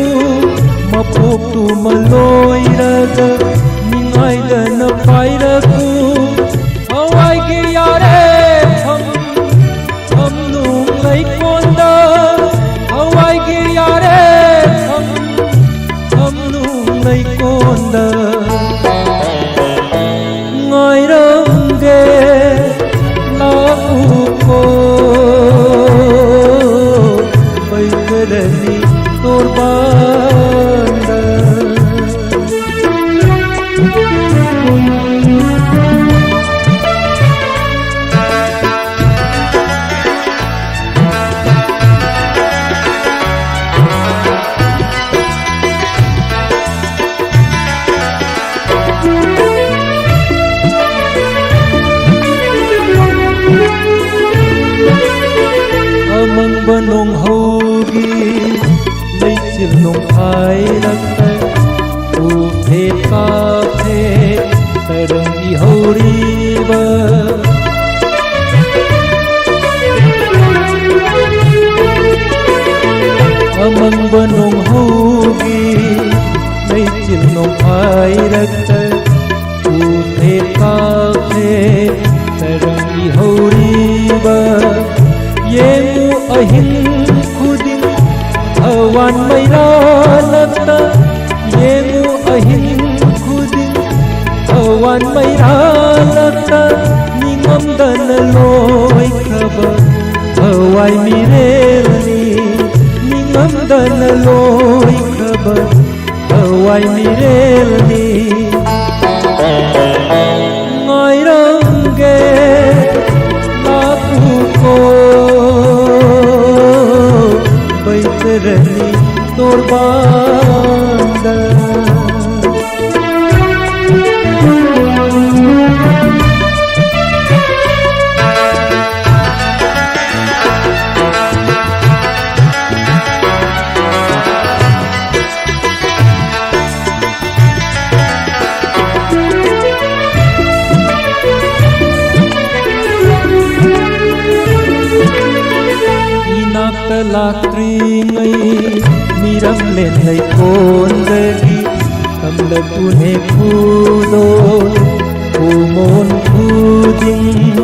ꯃꯄꯣꯛꯇꯨꯃ ꯂꯣꯏꯔꯒ ꯅꯤꯡꯉꯥꯏꯗꯅ ꯄꯥꯏꯔꯛꯎ꯫ ꯊꯋꯥꯏꯒꯤ ꯌꯥꯔꯦꯐꯝ ꯊꯝꯅꯨ ꯂꯩꯀꯣꯟꯗ, ꯊꯋꯥꯏꯒꯤ ꯌꯥꯔꯦꯐꯝ ꯊꯝꯅꯨ ꯂꯩꯀꯣꯟꯗ꯫ ꯉꯥꯏꯔꯝꯒꯦ ꯂꯥꯛꯎꯀꯣ, ꯄꯩꯀꯔꯅꯤ ꯇꯣꯔꯕꯥꯟꯗ꯫ ꯑꯃꯪꯕ ꯅꯣꯡꯍꯧꯒꯤ ꯂꯩꯆꯤꯜ ꯅꯣꯡꯐꯥꯏꯔꯛꯇ ꯎꯐꯦ ꯀꯥꯐꯦ ꯇꯔꯪ ꯏꯍꯧꯔꯤꯕ꯫ ꯑꯃꯪꯕ ꯅꯣꯡꯍꯧꯒꯤ ꯂꯩꯆꯤꯜ ꯅꯣꯡꯐꯥꯏꯔꯛꯇ ꯎꯐꯦ ꯀꯥꯐꯦ ꯇꯔꯪ ꯏꯍꯧꯔꯤꯕ꯫ ꯌꯦꯡꯉꯨ ꯑꯍꯤꯡ ꯈꯨꯗꯤꯡ ꯊꯋꯥꯟ ꯃꯩꯔꯥꯂꯛꯇ, ꯌꯦꯡꯉꯨ ꯑꯍꯤꯡ ꯈꯨꯗꯤꯡ ꯊꯋꯥꯟ ꯃꯩꯔꯥꯂꯛꯇ꯫ ꯅꯤꯡꯉꯝꯗꯅ ꯂꯣꯏꯈ꯭ꯔꯕ ꯊꯋꯥꯏ ꯃꯤꯔꯦꯜꯅꯤ, ꯅꯤꯡꯉꯝꯗꯅ ꯂꯣꯏꯈ꯭ꯔꯕ ꯊꯋꯥꯏ ꯃꯤꯔꯦꯜꯅꯤ꯫ ꯉꯥꯏꯔꯝꯒꯦ ꯂꯥꯛꯎꯀꯣ, ꯕꯩꯆꯔꯅꯤ ꯇꯣꯔꯕꯥꯟꯗ꯫ ꯏꯅꯥꯛꯇ ꯂꯥꯛꯇ꯭ꯔꯤꯉꯩ ꯃꯤꯔꯝꯂꯦꯟ ꯂꯩꯀꯣꯟꯗꯒꯤ ꯇꯝꯂꯛꯄꯨꯅꯦ ꯈꯨꯗꯣꯜ ꯈꯨꯃꯣꯟ ꯈꯨꯗꯤꯡ꯫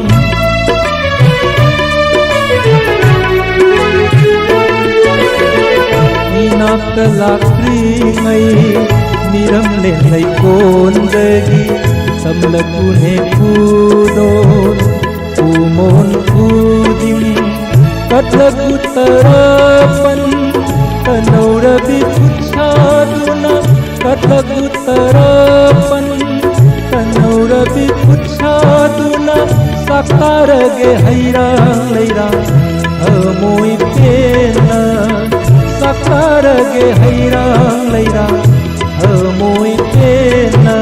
ꯏꯅꯥꯛꯇ ꯂꯥꯛꯇ꯭ꯔꯤꯉꯩ ꯃꯤꯔꯝꯂꯦꯟ ꯂꯩꯀꯣꯟꯗꯒꯤ ꯇꯝꯂꯛꯄꯨꯅꯦ ꯈꯨꯗꯣꯜ ꯈꯨꯃꯣꯟ ꯈꯨꯗꯤꯡ꯫ ꯀꯠꯂꯛꯄꯨ ꯇꯔꯥꯄꯟ ꯇꯅꯧꯔꯕꯤ ꯈꯨꯠꯁꯥꯗꯨꯅ, ꯀꯠꯂꯛꯄꯨ ꯇꯔꯥꯄꯟ ꯇꯅꯧꯔꯕꯤ ꯈꯨꯠꯁꯥꯗꯨꯅ, ꯆꯥꯛꯇꯥꯔꯒꯦ ꯍꯩꯔꯥꯡ ꯂꯩꯔꯥꯡ ꯊꯃꯣꯏ ꯄꯦꯟꯅ꯫ ꯆꯥꯛꯇꯥꯔꯒꯦ ꯍꯩꯔꯥꯡ ꯂꯩꯔꯥꯡ ꯊꯃꯣꯏ ꯄꯦꯟꯅ꯫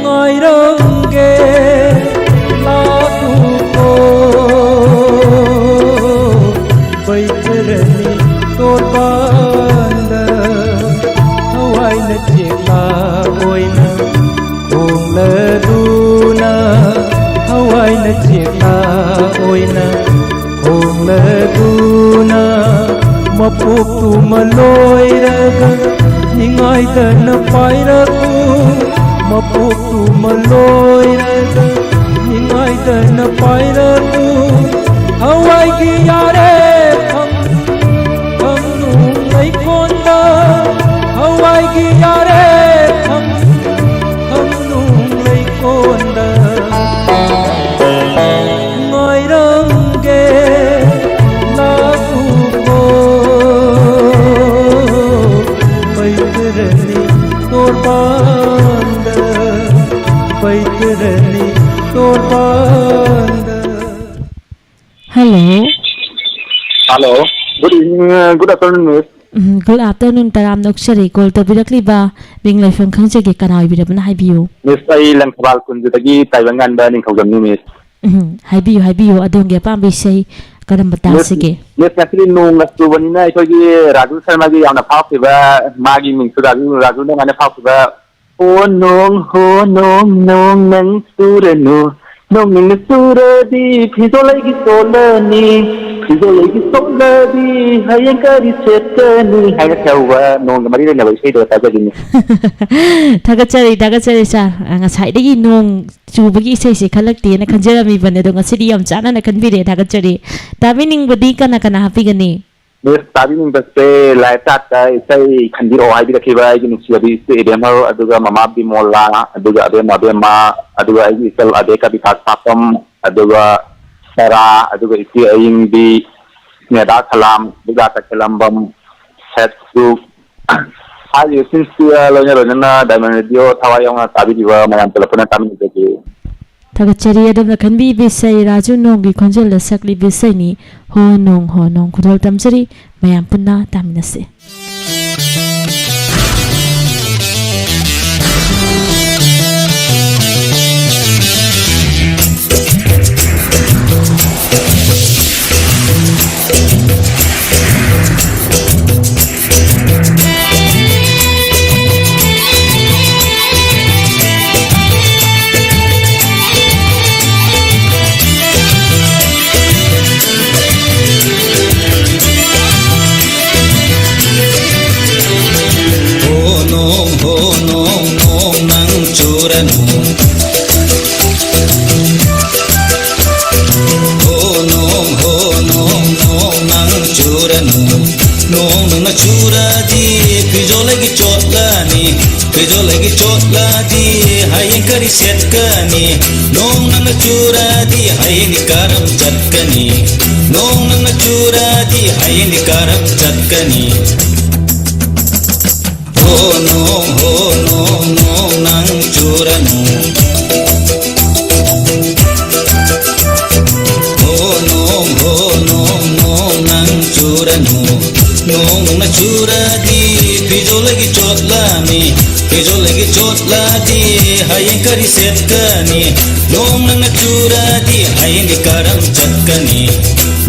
ꯉꯥꯏꯔꯝꯒꯦ ꯂꯥꯛꯎꯀꯣ ꯕꯩꯇꯔꯅꯤ ꯇꯣꯔꯕꯥꯟꯗ꯫ ꯊꯋꯥꯏꯅ ꯆꯦꯛꯂꯥ ꯑꯣꯏꯅ ꯈꯣꯡꯂꯗꯨꯅ, ꯊꯋꯥꯏꯅ ꯆꯦꯛꯂꯥ ꯑꯣꯏꯅ ꯈꯣꯡꯂꯗꯨꯅ, ꯃꯄꯣꯛꯇꯨꯃ ꯂꯣꯏꯔꯒ ꯅꯤꯡꯉꯥꯏꯗꯅ ꯄꯥꯏꯔꯛꯎ꯫ ꯃꯄꯣꯛꯇꯨꯃ ꯂꯣꯏꯔꯒ ꯅꯤꯡꯉꯥꯏꯗꯅ ꯄꯥꯏꯔꯛꯎ꯫ ꯊꯋꯥꯏꯒꯤ ꯌꯥꯔꯦꯐꯝ ꯈꯪꯅꯨꯡ ꯂꯩꯀꯣꯟꯗ, ꯊꯋꯥꯏꯒꯤ ꯌꯥꯔꯦꯐꯝ ꯈꯪꯅꯨꯡ ꯂꯩꯀꯣꯟꯗ꯫ ꯉꯥꯏꯔꯝꯒꯦ ꯂꯥꯛꯎꯀꯣ ꯕꯩꯇꯔꯅꯤ ꯇꯣꯔꯕꯥꯟꯗ, ꯕꯩꯇꯔꯅꯤ ꯇꯣꯔꯕꯥꯟꯗ꯫ Hello꯫ Hello꯫ Good evening, uh, good afternoon, miss꯫ ꯎꯝ, good afternoon, ꯇꯔꯥꯝꯅ ꯑꯣꯛꯆꯔꯤ꯫ Call ꯇꯧꯕꯤꯔꯛꯂꯤꯕ ꯃꯤꯡ ꯂꯩꯐꯝ ꯈꯪꯖꯒꯦ, ꯀꯅꯥ ꯑꯣꯏꯕꯤꯔꯕꯅꯣ ꯍꯥꯏꯕꯤꯌꯨ꯫ Miss, ꯑꯩ ꯂꯪꯊꯕꯥꯜ ꯈꯨꯟꯖꯗꯒꯤ ꯇꯥꯏꯕꯪꯉꯥꯟꯕ ꯅꯤꯡꯊꯧꯖꯝꯅꯤ, miss꯫ ꯎꯝ, ꯍꯥꯏꯕꯤꯌꯨ, ꯍꯥꯏꯕꯤꯌꯨ, ꯑꯗꯣꯝꯒꯤ ꯑꯄꯥꯝꯕ ꯏꯁꯩ ꯀꯔꯝꯕ Miss, ꯇꯥꯁꯤꯒꯦ? Miss, ꯉꯁꯤꯗꯤ ꯅꯣꯡꯒ ꯆꯨꯕꯅꯤꯅ ꯑꯩꯈꯣꯏꯒꯤ ꯔꯥꯖꯨ ꯁꯔꯃꯒꯤ ꯌꯥꯝꯅ ꯐꯥꯎꯈꯤꯕ, ꯃꯥꯒꯤ ꯃꯤꯡꯁꯨ ꯔꯥꯖꯨ, ꯔꯥꯖꯨ ꯅꯣꯡ ꯍꯥꯏꯅ ꯐꯥꯎꯈꯤꯕ, "ꯍꯣ ꯅꯣꯡ, ꯍꯣ ꯅꯣꯡ, ꯅꯣꯡ ꯅꯪ ꯆꯨꯔꯅꯨ, ꯅꯣꯡ ꯅꯪꯅ ꯆꯨꯔꯗꯤ ꯐꯤꯖꯣꯜ ꯑꯩꯒꯤ ꯆꯣꯠꯂꯅꯤ, ꯐꯤꯖꯣꯜ ꯑꯩꯒꯤ ꯆꯣꯠꯂꯗꯤ ꯍꯌꯦꯡ ꯀꯔꯤ ꯁꯦꯠꯀꯅꯤ?" ꯍꯥꯏꯅ ꯇꯧꯕ ꯅꯣꯡꯒ ꯃꯔꯤ ꯂꯩꯅꯕ ꯏꯁꯩꯗꯣ ꯇꯥꯖꯒꯦ, miss꯫ ꯊꯥꯒꯠꯆꯔꯤ, ꯊꯥꯒꯠꯆꯔꯤ, sir꯫ ꯑ, ꯉꯁꯥꯏꯗꯒꯤ ꯅꯣꯡ ꯆꯨꯕꯒꯤ ꯏꯁꯩꯁꯦ ꯈꯜꯂꯛꯇꯦꯅ ꯈꯟꯖꯔꯝꯃꯤꯕꯅꯦ, ꯑꯗꯣ ꯉꯁꯤꯗꯤ ꯌꯥꯝ ꯆꯥꯟꯅꯅ ꯈꯟꯕꯤꯔꯦ, ꯊꯥꯒꯠꯆꯔꯤ꯫ ꯇꯥꯕꯤꯅꯤꯡꯕꯗꯤ ꯀꯅꯥ ꯀꯅꯥ ꯍꯥꯞꯄꯤꯒꯅꯤ? ꯃꯤꯁ ꯇꯥꯕꯤꯅꯤꯡꯕꯁꯦ ꯂꯥꯏꯞ ꯆꯥꯠꯇ ꯏꯁꯩ ꯈꯟꯕꯤꯔꯛꯑꯣ ꯍꯥꯏꯕꯤꯔꯛꯈꯤꯕ ꯑꯩꯒꯤ ꯅꯨꯡꯁꯤꯕꯤ ꯏꯆꯦ ꯏꯕꯦꯝꯍꯜ, ꯑꯗꯨꯒ ꯃꯃꯥ ꯕꯤꯃꯣꯂꯥ, ꯑꯗꯨꯒ ꯑꯕꯦꯝꯃ ꯑꯕꯦꯝꯃ, ꯑꯗꯨꯒ ꯑꯩꯒꯤ ꯏꯆꯜ ꯑꯕꯦ ꯀꯕꯤꯇꯥ ꯁꯥꯄꯝ, ꯑꯗꯨꯒ ꯁꯔꯥ, ꯑꯗꯨꯒ ꯏꯆꯦ ꯑꯌꯤꯡꯕꯤ, ꯁ꯭ꯅꯦꯗꯥ ꯁꯂꯥꯝ, ꯂꯤꯂꯥ ꯇꯈꯦꯂꯝꯕꯝ, ꯁꯦꯠꯁꯨ, ꯍꯥꯏꯔꯤꯕꯁꯤꯡꯁꯤꯒ ꯂꯣꯏꯅ ꯂꯣꯏꯅꯅ ꯗꯥꯏꯃꯟ ꯔꯦꯗꯤꯑꯣ ꯊꯋꯥꯏ ꯌꯥꯎꯅ ꯇꯥꯕꯤꯔꯤꯕ ꯃꯌꯥꯝ ꯄꯨꯂꯞ ꯄꯨꯟꯅ ꯇꯥꯃꯤꯟꯅꯖꯒꯦ꯫ ꯊꯥꯒꯠꯆꯔꯤ꯫ ꯑꯗꯣꯝꯅ ꯈꯟꯕꯤꯕ ꯏꯁꯩ ꯔꯥꯖꯨ ꯅꯣꯡꯒꯤ ꯈꯣꯟꯖꯦꯜꯗ ꯁꯛꯂꯤꯕ ꯏꯁꯩꯅꯤ꯫ ꯍꯣ ꯅꯣꯡ ꯍꯣ ꯅꯣꯡ꯫ ꯈꯨꯗꯣꯜ ꯇꯝꯖꯔꯤ꯫ ꯃꯌꯥꯝ ꯄꯨꯟꯅ ꯇꯥꯃꯤꯟꯅꯁꯤ꯫ ꯍꯣ ꯅꯣꯡ, ꯍꯣ ꯅꯣꯡ, ꯅꯣꯡ ꯅꯪ ꯆꯨꯔꯅꯨ꯫ ꯍꯣ ꯅꯣꯡ, ꯍꯣ ꯅꯣꯡ, ꯅꯣꯡ ꯅꯪ ꯆꯨꯔꯅꯨ꯫ ꯅꯣꯡ ꯅꯪꯅ ꯆꯨꯔꯗꯤ ꯐꯤꯖꯣꯜ ꯑꯩꯒꯤ ꯆꯣꯠꯂꯅꯤ꯫ ꯐꯤꯖꯣꯜ ꯑꯩꯒꯤ ꯆꯣꯠꯂꯗꯤ ꯍꯌꯦꯡ ꯀꯔꯤ ꯁꯦꯠꯀꯅꯤ? ꯅꯣꯡ ꯅꯪꯅ ꯆꯨꯔꯗꯤ ꯍꯌꯦꯡꯗꯤ ꯀꯔꯝ ꯆꯠꯀꯅꯤ? ꯅꯣꯡ ꯅꯪꯅ ꯆꯨꯔꯗꯤ ꯍꯌꯦꯡꯗꯤ ꯀꯔꯝ ꯆꯠꯀꯅꯤ? ꯍꯣ ꯅꯣꯡ, ꯍꯣ ꯅꯣꯡ, ꯅꯣꯡ ꯅꯪ ꯆꯨꯔꯅꯨ꯫ ꯍꯣ ꯅꯣꯡ, ꯍꯣ ꯅꯣꯡ, ꯅꯣꯡ ꯅꯪ ꯆꯨꯔꯅꯨ꯫ ꯅꯣꯡ ꯅꯪꯅ ꯆꯨꯔꯗꯤ ꯐꯤꯖꯣꯜ ꯑꯩꯒꯤ ꯆꯣꯠꯂꯅꯤ꯫ ꯐꯤꯖꯣꯜ ꯑꯩꯒꯤ ꯆꯣꯠꯂꯗꯤ ꯍꯌꯦꯡ ꯀꯔꯤ ꯁꯦꯠꯀꯅꯤ? ꯅꯣꯡ ꯅꯪꯅ ꯆꯨꯔꯗꯤ ꯍꯌꯦꯡꯗꯤ ꯀꯔꯝ ꯆꯠꯀꯅꯤ?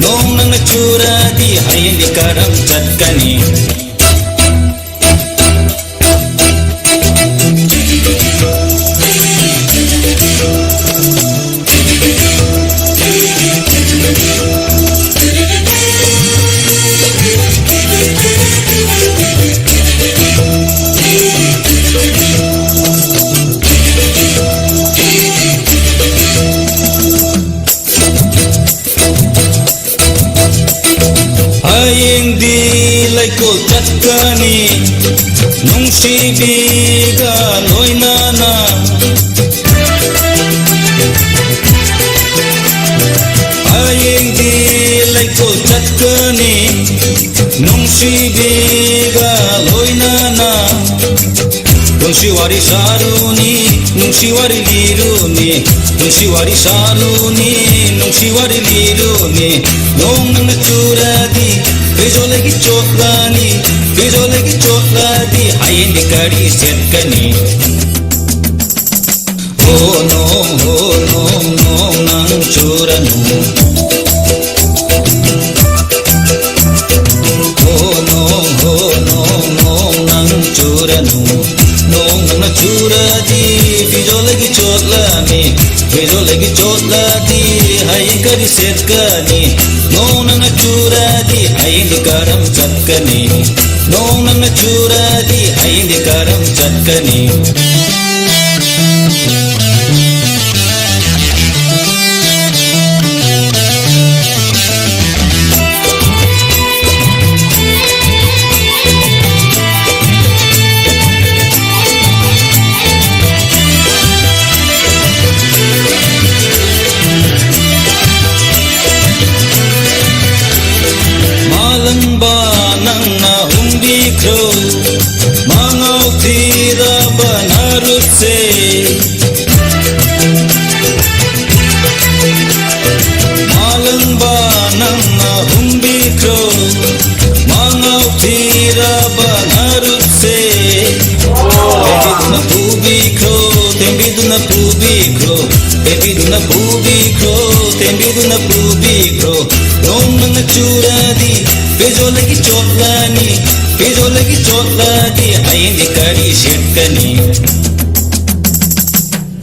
ꯅꯣꯡ ꯅꯪꯅ ꯆꯨꯔꯗꯤ ꯍꯌꯦꯡꯗꯤ ꯀꯔꯝ ꯆꯠꯀꯅꯤ? ꯍꯌꯦꯡ ꯗꯤ ꯂꯩꯀꯣꯜ ꯆꯠꯀꯅꯤ ꯅꯨꯡꯁꯤꯕꯤꯒ ꯂꯣꯏꯅꯅ꯫ ꯍꯌꯦꯡꯗꯤ ꯂꯩꯀꯣꯜ ꯆꯠꯀꯅꯤ ꯅꯨꯡꯁꯤꯕꯤꯒ ꯂꯣꯏꯅꯅ꯫ ꯅꯨꯡꯁꯤ ꯋꯥꯔꯤ ꯁꯥꯔꯨꯅꯤ, ꯅꯨꯡꯁꯤ ꯋꯥꯔꯤ ꯂꯤꯔꯨꯅꯤ, ꯅꯨꯡꯁꯤ ꯋꯥꯔꯤ ꯁꯥꯔꯨꯅꯤ, ꯅꯨꯡꯁꯤ ꯋꯥꯔꯤ ꯂꯤꯔꯨꯅꯤ꯫ ꯅꯣꯡ ꯅꯪꯅ ꯆꯨꯔꯗꯤ ꯐꯤꯖꯣꯜ ꯑꯩꯒꯤ ꯆꯣꯠꯂꯅꯤ, ꯐꯤꯖꯣꯜ ꯑꯩꯒꯤ ꯆꯣꯠꯂꯗꯤ ꯍꯌꯦꯡꯗꯤ ꯀꯔꯤ ꯁꯦꯠꯀꯅꯤ? ꯍꯣ ꯅꯣꯡ, ꯍꯣ ꯅꯣꯡ, ꯅꯣꯡ ꯅꯪ ꯆꯨꯔꯅꯨ꯫ ꯍꯣ ꯅꯣꯡ, ꯍꯣ ꯅꯣꯡ, ꯅꯣꯡ ꯅꯪ ꯆꯨꯔꯅꯨ꯫ ꯅꯣꯡ ꯅꯪꯅ ꯆꯨꯔꯗꯤ ꯐꯤꯖꯣꯜ ꯑꯩꯒꯤ ꯆꯣꯠꯂꯅꯤ, ꯐꯤꯖꯣꯜ ꯑꯩꯒꯤ ꯆꯣꯠꯂꯗꯤ ꯍꯌꯦꯡ ꯀꯔꯤ ꯁꯦꯠꯀꯅꯤ? ꯅꯣꯡ ꯅꯪꯅ ꯆꯨꯔꯗꯤ ꯍꯌꯦꯡꯗꯤ ꯀꯔꯝ ꯆꯠꯀꯅꯤ? ꯅꯣꯡ ꯅꯪꯅ ꯆꯨꯔꯗꯤ ꯍꯌꯦꯡꯗꯤ ꯀꯔꯝ ꯆꯠꯀꯅꯤ? ꯃꯥꯂꯪꯕ ꯅꯪꯅ ꯍꯨꯝꯕꯤꯈ꯭ꯔꯣ, ꯃꯉꯥꯎ ꯊꯤꯔꯕ ꯅꯔꯨꯞꯁꯦ꯫ ꯃꯥꯂꯪꯕ ꯅꯪꯅ ꯍꯨꯝꯕꯤꯈ꯭ꯔꯣ, ꯃꯉꯥꯎ ꯊꯤꯔꯕ ꯅꯔꯨꯞꯁꯦ꯫ ꯊꯦꯝꯕꯤꯗꯨꯅ ꯄꯨꯕꯤꯈ꯭ꯔꯣ, ꯊꯦꯝꯕꯤꯗꯨꯅ ꯄꯨꯕꯤꯈ꯭ꯔꯣ, ꯊꯦꯝꯕꯤꯗꯨꯅ ꯄꯨꯕꯤꯈ꯭ꯔꯣ, ꯊꯦꯝꯕꯤꯗꯨꯅ ꯄꯨꯕꯤꯈ꯭ꯔꯣ꯫ ꯅꯣꯡ ꯅꯪꯅ ꯆꯨꯔꯗꯤ ꯐꯤꯖꯣꯜ ꯑꯩꯒꯤ ꯆꯣꯠꯂꯅꯤ, ꯐꯤꯖꯣꯜ ꯑꯩꯒꯤ ꯆꯣꯠꯂꯗꯤ ꯍꯌꯦꯡꯗꯤ ꯀꯔꯤ ꯁꯦꯠꯀꯅꯤ?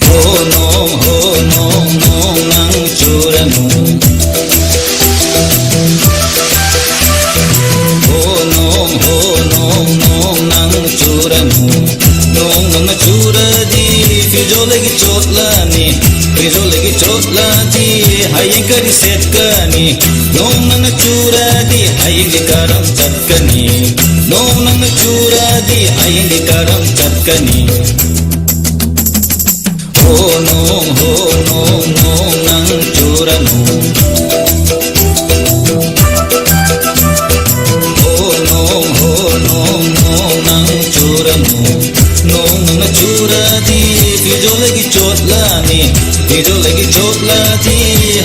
ꯍꯣ ꯅꯣꯡ, ꯍꯣ ꯅꯣꯡ, ꯅꯣꯡ ꯅꯪ ꯆꯨꯔꯅꯨ꯫ ꯍꯣ ꯅꯣꯡ, ꯍꯣ ꯅꯣꯡ, ꯅꯣꯡ ꯅꯪ ꯆꯨꯔꯅꯨ꯫ ꯅꯣꯡ ꯅꯪꯅ ꯆꯨꯔꯗꯤ ꯐꯤꯖꯣꯜ ꯑꯩꯒꯤ ꯆꯣꯠꯂꯅꯤ, ꯐꯤꯖꯣꯜ ꯑꯩꯒꯤ ꯆꯣꯠꯂꯗꯤ ꯍꯌꯦꯡ ꯀꯔꯤ ꯁꯦꯠꯀꯅꯤ? ꯅꯣꯡ ꯅꯪꯅ ꯆꯨꯔꯗꯤ ꯍꯌꯦꯡꯗꯤ ꯀꯔꯝ ꯆꯠꯀꯅꯤ? ꯅꯣꯡ ꯅꯪꯅ ꯆꯨꯔꯗꯤ ꯍꯌꯦꯡꯗꯤ ꯀꯔꯝ ꯆꯠꯀꯅꯤ? ꯍꯣ ꯅꯣꯡ, ꯍꯣ ꯅꯣꯡ, ꯅꯣꯡ ꯅꯪ ꯆꯨꯔꯅꯨ꯫ ꯍꯣ ꯅꯣꯡ, ꯍꯣ ꯅꯣꯡ, ꯅꯣꯡ ꯅꯪ ꯆꯨꯔꯅꯨ꯫ ꯅꯣꯡ ꯅꯪꯅ ꯆꯨꯔꯗꯤ ꯐꯤꯖꯣꯜ ꯑꯩꯒꯤ ꯆꯣꯠꯂꯅꯤ꯫ ꯐꯤꯖꯣꯜ ꯑꯩꯒꯤ ꯆꯣꯠꯂꯗꯤ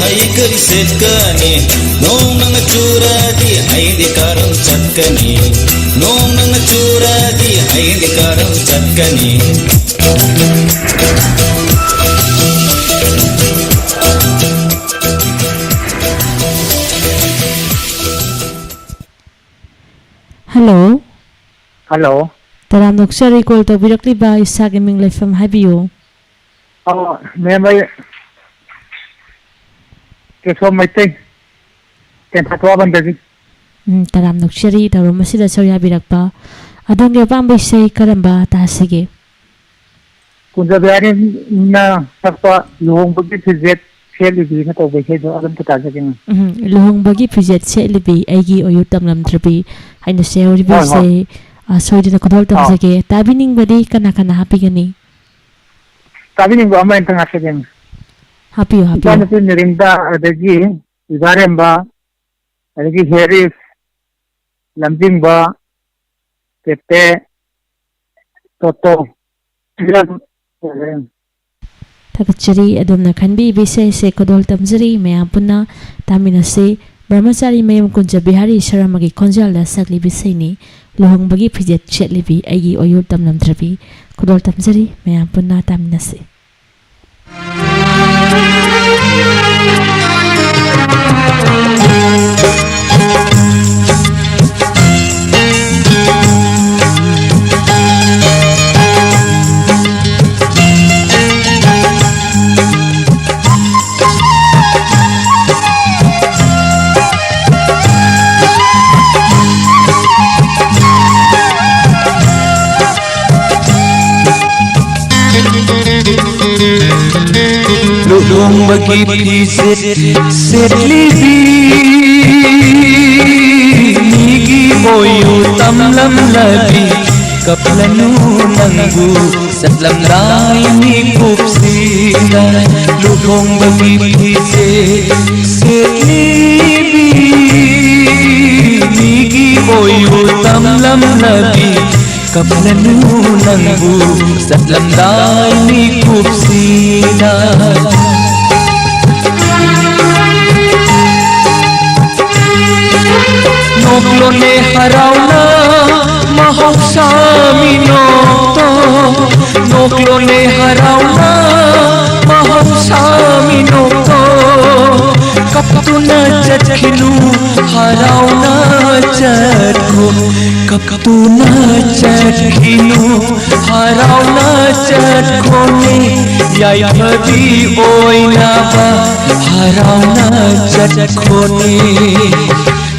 ꯍꯌꯦꯡ ꯀꯔꯤ ꯁꯦꯠꯀꯅꯤ? ꯅꯣꯡ ꯅꯪꯅ ꯆꯨꯔꯗꯤ ꯍꯌꯦꯡꯗꯤ ꯀꯔꯝ ꯆꯠꯀꯅꯤ? ꯅꯣꯡ ꯅꯪꯅ ꯆꯨꯔꯗꯤ ꯍꯌꯦꯡꯗꯤ ꯀꯔꯝ ꯆꯠꯀꯅꯤ? ꯍꯜꯂꯣ꯫ ꯍꯜꯂꯣ꯫ ꯇꯔꯥꯝꯅ ꯑꯣꯛꯆꯔꯤ, ꯀꯣꯜ ꯇꯧꯕꯤꯔꯛꯂꯤꯕ, ꯏꯁꯥꯒꯤ ꯃꯤꯡ ꯂꯩꯐꯝ ꯍꯥꯏꯕꯤꯌꯨ꯫ ꯑꯣ, ꯃꯦꯝ, ꯑꯩ ꯀꯦꯁꯣ ꯃꯩꯇꯩ, ꯇꯦꯟꯊꯥ ꯊꯣꯛꯑꯕꯟꯗꯒꯤ꯫ ꯎꯝ, ꯇꯔꯥꯝꯅ ꯑꯣꯛꯆꯔꯤ, ꯊꯧꯔꯝ ꯑꯁꯤꯗ ꯁꯔꯨꯛ ꯌꯥꯕꯤꯔꯛꯄ꯫ ꯑꯗꯣꯝꯒꯤ ꯑꯄꯥꯝꯕ ꯏꯁꯩ ꯀꯔꯝꯕ ꯇꯥꯁꯤꯒꯦ? ꯀꯨꯟꯖꯕꯤꯍꯥꯔꯤꯅ ꯁꯛꯄ ꯂꯨꯍꯣꯡꯕꯒꯤ ꯐꯤꯖꯦꯠ ꯁꯦꯠꯂꯤꯕꯤꯅ ꯇꯧꯕ ꯏꯁꯩꯗꯣ ꯑꯗꯨꯝꯇ ꯇꯥꯖꯒꯦꯅꯦ꯫ ꯎꯝ, ꯂꯨꯍꯣꯡꯕꯒꯤ ꯐꯤꯖꯦꯠ ꯁꯦꯠꯂꯤꯕꯤ ꯑꯩꯒꯤ ꯑꯣꯏꯌꯨ ꯇꯝꯂꯝꯗ꯭ꯔꯕꯤ ꯍꯥꯏꯅ ꯁꯦꯝꯍꯧꯔꯤꯕ ꯍꯣꯏ, ꯍꯣꯏ꯫ ꯏꯁꯩ, ꯑ, ꯁꯣꯏꯗꯅ ꯈꯨꯗꯣꯜ ꯑꯥ꯫ ꯇꯝꯖꯒꯦ꯫ ꯇꯥꯕꯤꯅꯤꯡꯕꯗꯤ ꯀꯅꯥ ꯀꯅꯥ ꯍꯥꯞꯄꯤꯒꯅꯤ? ꯇꯥꯕꯤꯅꯤꯡꯕ ꯑꯃ ꯍꯦꯛꯇ ꯍꯥꯞꯆꯒꯦꯅꯦ꯫ ꯍꯥꯞꯄꯤꯌꯨ, ꯍꯥꯞꯄꯤꯌꯨ꯫ ꯏꯆꯥꯅꯨꯄꯤ ꯃꯤꯔꯤꯟꯗꯥ, ꯑꯗꯒꯤ ꯏꯕꯥꯔꯦꯝꯕ, ꯑꯗꯒꯤ ꯍꯦꯔꯤꯁ, ꯂꯝꯖꯤꯡꯕ, ꯄꯦꯄꯦ, ꯇꯣꯇꯣ꯫ ꯊꯥꯒꯠꯆꯔꯤ, ꯑꯗꯣꯝꯅ ꯈꯟꯕꯤꯕ ꯏꯁꯩ ꯑꯁꯤ ꯈꯨꯗꯣꯜ ꯇꯝꯖꯔꯤ꯫ ꯃꯌꯥꯝ ꯄꯨꯟꯅ ꯇꯥꯃꯤꯟꯅꯁꯤ꯫ ꯕ꯭ꯔꯍ꯭ꯃꯆꯥꯔꯤ ꯃꯌꯨꯝ ꯀꯨꯟꯖ ꯕꯤꯍꯥꯔꯤ ꯁꯔꯃꯒꯤ ꯈꯣꯟꯖꯦꯜꯗ ꯁꯛꯂꯤꯕ ꯏꯁꯩꯅꯤ, ꯂꯨꯍꯣꯡꯕꯒꯤ ꯐꯤꯖꯦꯠ ꯁꯦꯠꯂꯤꯕꯤ ꯑꯩꯒꯤ ꯑꯣꯌꯣ ꯇꯝꯂꯝꯗ꯭ꯔꯕꯤ꯫ ꯈꯨꯗꯣꯜ ꯇꯝꯖꯔꯤ, ꯃꯌꯥꯝ ꯄꯨꯟꯅ ꯇꯥꯃꯤꯟꯅꯁꯤ꯫ ꯂꯨꯍꯣꯡꯕꯒꯤ ꯐꯤꯖꯦꯠ ꯁꯦꯠꯂꯤꯕꯤ, ꯃꯤꯒꯤ ꯑꯣꯏꯌꯨ ꯇꯝꯂꯝꯂꯕꯤ, ꯀꯞꯂꯅꯨ ꯅꯪꯕꯨ ꯆꯠꯂꯝꯗꯥꯏ ꯃꯤꯀꯨꯞꯁꯤꯗ꯫ ꯂꯨꯍꯣꯡꯕꯒꯤ ꯐꯤꯖꯦꯠ ꯁꯦꯠꯂꯤꯕꯤ, ꯃꯤꯒꯤ ꯑꯣꯏꯌꯨ ꯇꯝꯂꯝꯂꯕꯤ, ꯀꯞꯂꯅꯨ ꯅꯪꯕꯨ ꯆꯠꯂꯝꯗꯥꯏ ꯃꯤꯀꯨꯞꯁꯤꯗ꯫ ꯅꯣꯛꯂꯣꯅꯦ ꯍꯔꯥꯎꯅ ꯃꯍꯧꯁꯥ ꯃꯤꯅꯣꯛꯇꯣ, ꯅꯣꯛꯂꯣꯅꯦ ꯍꯔꯥꯎꯅ ꯃꯍꯧꯁꯥ ꯃꯤꯅꯣꯛꯇꯣ, ꯀꯞꯇꯨꯅ ꯆꯠꯈꯤꯅꯨ ꯍꯔꯥꯎꯅ ꯆꯠꯈꯣ, ꯀꯞꯇꯨꯅ ꯆꯠꯈꯤꯅꯨ ꯍꯔꯥꯎꯅ ꯆꯠꯈꯣꯅꯦ, ꯌꯥꯏꯐꯕꯤ ꯑꯣꯏꯅꯕ ꯍꯔꯥꯎꯅ ꯆꯠꯈꯣꯅꯦ꯫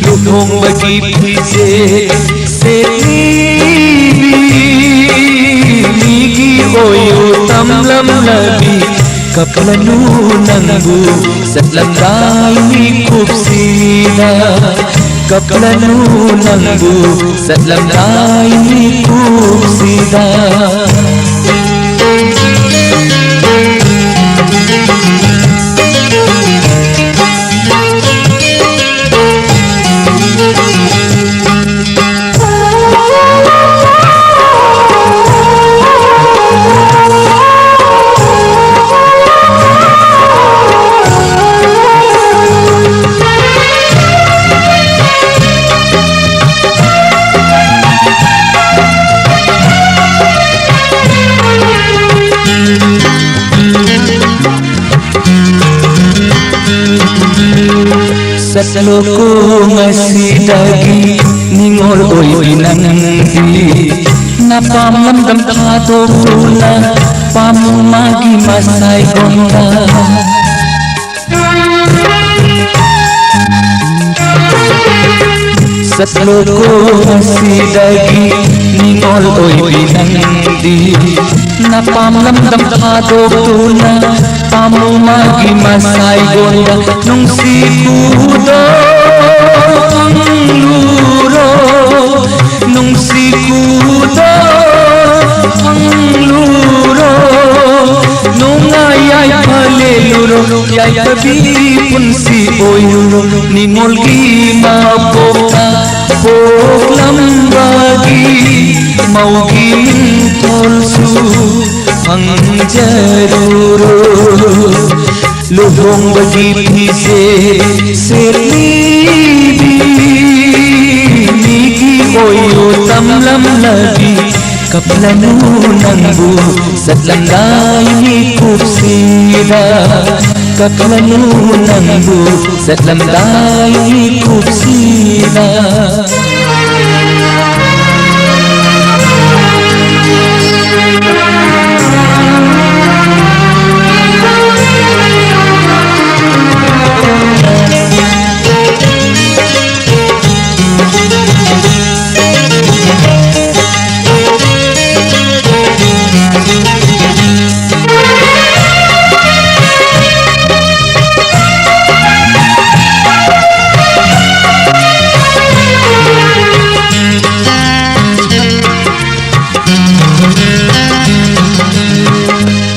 ꯂꯨꯍꯣꯡꯕꯒꯤ ꯐꯤꯖꯦꯠ ꯁꯦꯠꯂꯤꯕꯤ, ꯃꯤꯒꯤ ꯑꯣꯏꯌꯨ ꯇꯝꯂꯝꯂꯕꯤ, ꯀꯞꯂꯅꯨ ꯅꯪꯕꯨ ꯆꯠꯂꯝꯗꯥꯏ ꯃꯤꯀꯨꯞꯁꯤꯗ, ꯀꯞꯂꯅꯨ ꯅꯪꯕꯨ ꯆꯠꯂꯝꯗꯥꯏ ꯃꯤꯀꯨꯞꯁꯤꯗ꯫ ꯆꯠꯂꯣꯀꯣ ꯉꯁꯤꯗꯒꯤ ꯅꯤꯡꯉꯣꯜ ꯑꯣꯏꯕꯤ ꯅꯪꯗꯤ, ꯅꯄꯥꯝ ꯂꯝꯗꯝ ꯊꯥꯗꯣꯛꯇꯨꯅ ꯄꯥꯝꯃꯨ ꯃꯥꯒꯤ ꯃꯁꯥꯏꯒꯣꯟꯗ꯫ ꯆꯠꯂꯣꯀꯣ ꯉꯁꯤꯗꯒꯤ ꯅꯤꯡꯉꯣꯜ ꯑꯣꯏꯕꯤ ꯅꯪꯗꯤ, ꯅꯄꯥꯝ ꯂꯝꯗꯝ ꯊꯥꯗꯣꯛꯇꯨꯅ ꯄꯥꯝꯃꯨ ꯃꯥꯒꯤ ꯃꯁꯥꯏꯒꯣꯟꯗ ꯅꯨꯡꯁꯤ ꯈꯨꯗꯣꯜ ꯐꯪꯂꯨꯔꯣ, ꯅꯨꯡꯁꯤ ꯈꯨꯗꯣꯜ ꯐꯪꯂꯨꯔꯣ, ꯅꯨꯡꯉꯥꯏ ꯌꯥꯏꯐ ꯂꯦꯜꯂꯨꯔꯣ, ꯌꯥꯏꯐꯕꯤ ꯄꯨꯟꯁꯤ ꯑꯣꯏꯔꯨꯔꯣ, ꯅꯤꯉꯣꯜꯒꯤ ꯃꯄꯣꯛꯇ ꯄꯣꯛꯂꯝꯕꯒꯤ ꯃꯧꯒꯤ ꯃꯤꯡꯊꯣꯜꯁꯨ ꯐꯪꯖꯔꯨꯔꯣ꯫ ꯂꯨꯍꯣꯡꯕꯒꯤ ꯐꯤꯖꯦ ꯁꯦꯠꯂꯤꯕꯤ ꯃꯤꯒꯤ ꯑꯣꯏꯌꯣ ꯇꯝꯂꯝꯂꯕꯤ꯫ ꯀꯞꯂꯅꯨ ꯅꯪꯕꯨ ꯆꯠꯂꯝꯗꯥꯏ ꯃꯤꯀꯨꯞꯁꯤꯗ, ꯀꯞꯂꯅꯨ ꯅꯪꯕꯨ ꯆꯠꯂꯝꯗꯥꯏ ꯃꯤꯀꯨꯞꯁꯤꯗ꯫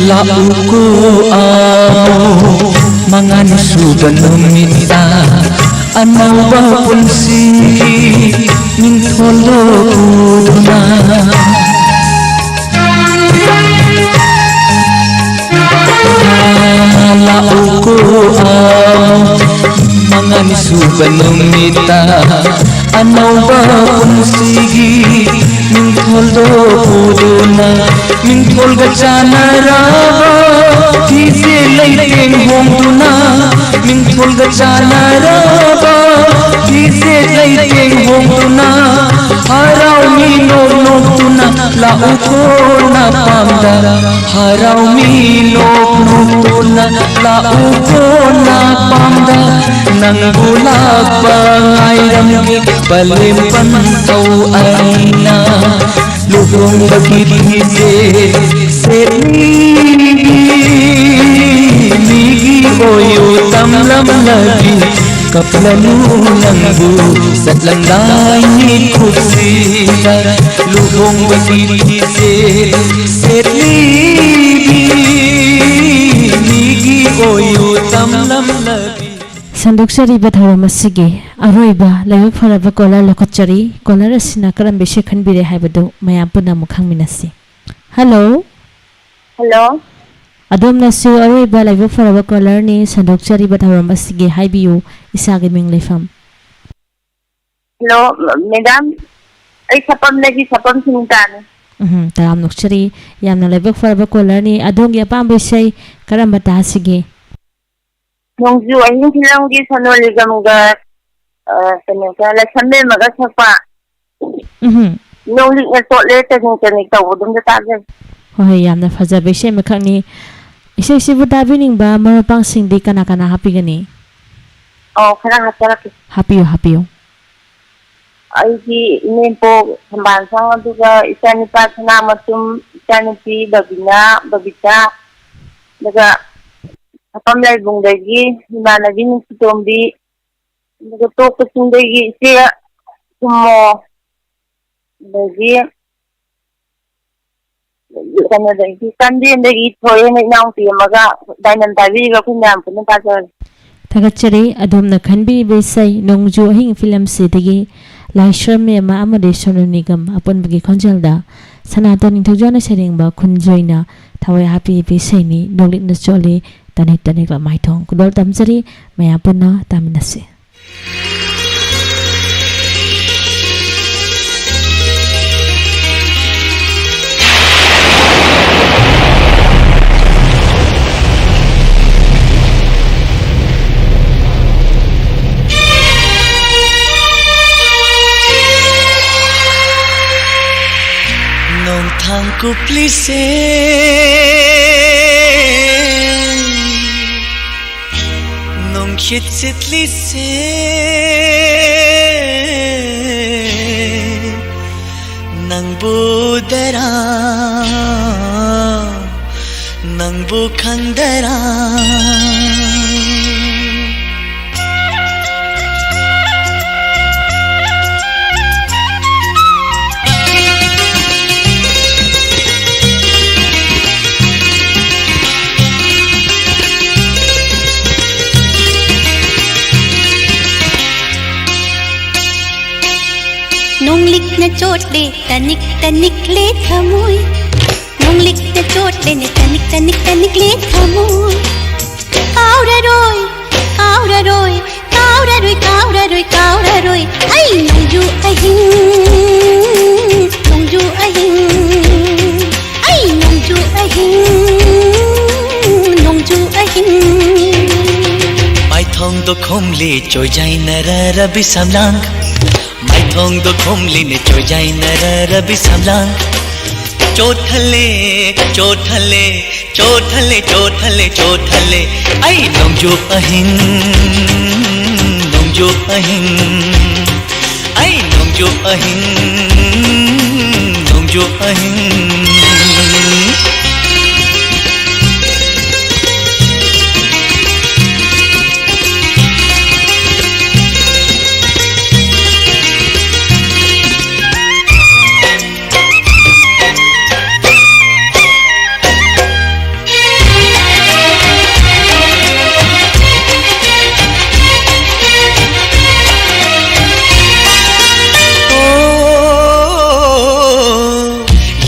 ꯂꯥꯛꯎꯀꯣ ꯑꯃꯨꯛ ꯃꯉꯥꯅꯤ ꯁꯨꯕ ꯅꯨꯃꯤꯠꯇ ꯑꯅꯧꯕ ꯄꯨꯟꯁꯤꯒꯤ ꯃꯤꯡꯊꯣꯜꯗꯣ ꯄꯨꯗꯨꯅ꯫ ꯂꯥꯛꯎꯀꯣ ꯑꯃꯨꯛ ꯃꯉꯥꯅꯤ ꯁꯨꯕ ꯅꯨꯃꯤꯠꯇ ꯑꯅꯧꯕ ꯄꯨꯟꯁꯤꯒꯤ ꯃꯤꯡꯊꯣꯜꯗꯣ ꯄꯨꯗꯨꯅ, ꯃꯤꯡꯊꯣꯜꯒ ꯆꯥꯟꯅꯔꯕ ꯐꯤꯖꯦ ꯂꯩꯇꯦꯡ ꯍꯣꯡꯗꯨꯅ, ꯃꯤꯡꯊꯣꯜꯒ ꯆꯥꯟꯅꯔꯕ ꯐꯤꯖꯦ ꯂꯩꯇꯦꯡ ꯍꯣꯡꯗꯨꯅ, ꯍꯔꯥꯎ ꯃꯤ ꯅꯣꯛ ꯅꯣꯛꯇꯨꯅ ꯂꯥꯛꯎꯀꯣ ꯅꯥ꯫ ꯄꯥꯝꯗ ꯍꯔꯥꯎꯃꯤ ꯅꯣꯛ ꯅꯣꯛꯇꯨꯅ ꯂꯥꯛꯎꯀꯣ ꯂꯥꯛꯄꯥꯝꯗ ꯅꯪꯕꯨ ꯂꯥꯛꯄ ꯉꯥꯏꯔꯝꯒꯦ ꯄꯂꯦꯝ ꯄꯟꯊꯧ ꯑꯩꯅ ꯂꯨꯍꯣꯡꯕꯒꯤ ꯐꯤꯖꯦ ꯁꯦꯠꯂꯤꯕꯤ ꯃꯤꯒꯤ ꯑꯣꯏꯌꯨ ꯇꯝꯂꯝꯂꯕꯤ ꯀꯞꯂꯅꯨ ꯅꯪꯕꯨ ꯆꯠꯂꯝꯗꯥꯏ ꯃꯤꯀꯨꯞꯁꯤꯗ ꯂꯨꯍꯣꯡꯕꯒꯤ ꯐꯤꯖꯦ ꯁꯦꯠꯂꯤꯕꯤ ꯃꯤꯒꯤ ꯑꯣꯏꯌꯨ ꯇꯝꯂꯝꯂꯕꯤ꯫ ꯁꯟꯗꯣꯛꯆꯔꯤꯕ ꯊꯧꯔꯝ ꯑꯁꯤꯒꯤ ꯑꯔꯣꯏꯕ ꯂꯥꯏꯕꯛ ꯐꯔꯕ ꯀꯣꯂꯔ ꯂꯧꯈꯠꯆꯔꯤ꯫ ꯀꯣꯂꯔ ꯑꯁꯤꯅ ꯀꯔꯝꯕ ꯏꯁꯩ ꯈꯟꯕꯤꯔꯦ ꯍꯥꯏꯕꯗꯨ ꯃꯌꯥꯝ ꯄꯨꯟꯅ ꯑꯃꯨꯛ ꯈꯪꯃꯤꯟꯅꯁꯤ꯫ ꯍꯜꯂꯣ꯫ ꯍꯜꯂꯣ꯫ ꯑꯗꯣꯝꯅꯁꯨ ꯑꯔꯣꯏꯕ ꯂꯥꯏꯕꯛ ꯐꯔꯕ ꯀꯣꯂꯔꯅꯤ꯫ ꯁꯟꯗꯣꯛꯆꯔꯤꯕ ꯊꯧꯔꯝ ꯑꯁꯤꯒꯤ ꯍꯥꯏꯕꯤꯌꯨ ꯏꯁꯥꯒꯤ ꯃꯤꯡ ꯂꯩꯐꯝ꯫ ꯍꯜꯂꯣ, ꯃꯦꯗꯥꯝ, ꯑꯩ ꯁꯄꯝꯗꯒꯤ ꯁꯄꯝ ꯁꯨꯅꯤꯇꯥꯅꯤ꯫ ꯎꯝ, ꯇꯔꯥꯝ ꯅꯣꯛꯆꯔꯤ꯫ ꯌꯥꯝꯅ ꯂꯥꯏꯕꯛ ꯐꯔꯕ ꯀꯣꯂꯔꯅꯤ꯫ ꯑꯗꯣꯝꯒꯤ ꯑꯄꯥꯝꯕ ꯏꯁꯩ ꯀꯔꯝꯕ ꯇꯥꯁꯤꯒꯦ? ꯅꯣꯡꯖꯨ ꯑꯍꯤꯡ ꯐꯤꯂꯝꯒꯤ ꯁꯣꯅꯨ ꯅꯤꯒꯝꯒ, ꯑ, ꯀꯩꯅꯣꯒ, ꯂꯩꯁꯝꯕꯦꯝꯃꯒ ꯁꯛꯄ ꯎꯝ꯫ ꯅꯣꯡꯂꯤꯛꯅ ꯆꯣꯠꯂꯦ ꯆꯅꯤꯛ ꯆꯅꯤꯛ ꯇꯧꯕꯗꯨꯝꯗ ꯇꯥꯖꯒꯦ꯫ ꯍꯣꯏ, ꯍꯣꯏ, ꯌꯥꯝꯅ ꯐꯖꯕ ꯏꯁꯩ ꯑꯃꯈꯛꯅꯤ꯫ ꯏꯁꯩꯁꯤꯕꯨ ꯇꯥꯕꯤꯅꯤꯡꯕ ꯃꯔꯨꯞ ꯃꯄꯥꯡꯁꯤꯡꯗꯤ ꯀꯅꯥ ꯀꯅꯥ ꯍꯥꯞꯄꯤꯒꯅꯤ? ꯑꯧ, ꯈꯔ ꯍꯥꯞꯆꯔꯛꯀꯦ꯫ ꯍꯥꯞꯄꯤꯌꯨ, ꯍꯥꯞꯄꯤꯌꯨ꯫ ꯑꯩꯒꯤ ꯏꯅꯦꯝꯄꯣꯛ ꯊꯝꯕꯥꯜꯁꯪ, ꯑꯗꯨꯒ ꯏꯆꯥꯅꯨꯄꯥ ꯁꯅꯥꯃꯆꯨꯝ, ꯏꯆꯥꯅꯨꯄꯤ ꯕꯕꯤꯅꯥ, ꯕꯕꯤꯇꯥ, ꯑꯗꯨꯒ ꯁꯄꯝ ꯂꯥꯏꯕꯨꯡꯗꯒꯤ ꯏꯃꯥꯟꯅꯕꯤ ꯅꯨꯡꯁꯤꯇꯣꯝꯕꯤ, ꯑꯗꯨꯒ ꯇꯣꯛꯄꯁꯤꯡꯗꯒꯤ ꯏꯆꯦ ꯁꯨꯃꯣ, ꯑꯗꯒꯤ ꯀꯩꯅꯣꯗꯒꯤ, ꯆꯥꯟꯗꯦꯜꯗꯒꯤ ꯊꯣꯏ ꯍꯥꯏꯅ ꯏꯅꯥꯎꯄꯤ ꯑꯃꯒ, ꯗꯥꯏꯃꯟ ꯄꯥꯏꯕꯤꯔꯤꯕ ꯑꯩꯈꯣꯏ ꯃꯌꯥꯝ ꯄꯨꯟꯅ ꯇꯥꯖꯔꯒꯦ꯫ ꯊꯥꯒꯠꯆꯔꯤ꯫ ꯑꯗꯣꯝꯅ ꯈꯟꯕꯤꯔꯤꯕ ꯏꯁꯩ ꯅꯣꯡꯖꯨ ꯑꯍꯤꯡ ꯐꯤꯂꯝꯁꯤꯗꯒꯤ ꯂꯥꯏꯁ꯭ꯔꯝ ꯃꯦꯝꯃ ꯑꯃꯗꯤ ꯁꯣꯅꯨ ꯅꯤꯒꯝ ꯑꯄꯨꯟꯕꯒꯤ ꯈꯣꯟꯖꯦꯜꯗ ꯁꯅꯥꯇꯣꯟ ꯅꯤꯡꯊꯧꯖꯥꯅ ꯁꯩꯔꯦꯡꯕ ꯈꯨꯟꯖꯣꯏꯅ ꯊꯋꯥꯏ ꯍꯥꯞꯄꯤꯕ ꯏꯁꯩꯅꯤ ꯅꯣꯡꯂꯤꯛꯅ ꯆꯣꯠꯂꯤ ꯇꯅꯤꯛ ꯇꯅꯤꯛ ꯂꯃꯥꯏꯊꯣꯡ꯫ ꯈꯨꯗꯣꯜ ꯇꯝꯖꯔꯤ꯫ ꯃꯌꯥꯝ ꯄꯨꯟꯅ ꯇꯥꯃꯤꯟꯅꯁꯤ꯫ Hangkuplise, nungkhitsitli se, nangbu dara, nangbu khandara. Nunglikna chotle, tanik tanik le thamui. Nunglikna chotle ne, tanik tanik tanik le thamui. Kauraroi, kauraroi, kauraroi, kauraroi, kauraroi. Ai nungju ahing, nungju ahing. Ai nungju ahing, nungju ahing. Maithong dokhom le choijai narara bisamlang. Maithong dokhom le ne choijai narara bisamlang. Chothale, chothale, chothale, chothale, chothale. Ai nungju ahing, nungju ahing. Ai nungju ahing, nungju ahing.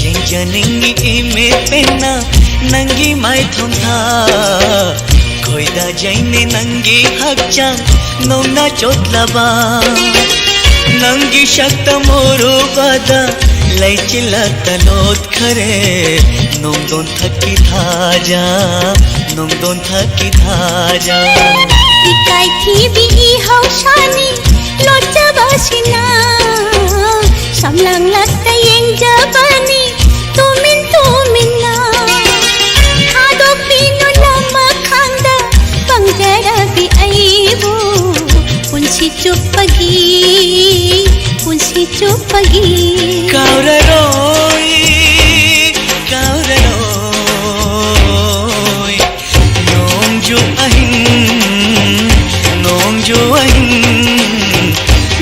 Yengjaningi ime pena nangi maithong tha. Khoida jaine nangi hakchang nongna chotlaba. Nangi shakta moru bada laichila tanot khare. Nongdon thaki thaja, nongdon thaki thaja. Ikai thibi i haushani locha basina. Samlang lakta yengjabani ꯆꯨꯞꯄꯒꯤ, ꯄꯨꯟꯁꯤ ꯆꯨꯞꯄꯒꯤ꯫ ꯀꯥꯎꯔꯔꯣꯏ, ꯀꯥꯎꯔꯔꯣꯏ꯫ ꯅꯣꯡꯖꯨ ꯑꯍꯤꯡ, ꯅꯣꯡꯖꯨ ꯑꯍꯤꯡ,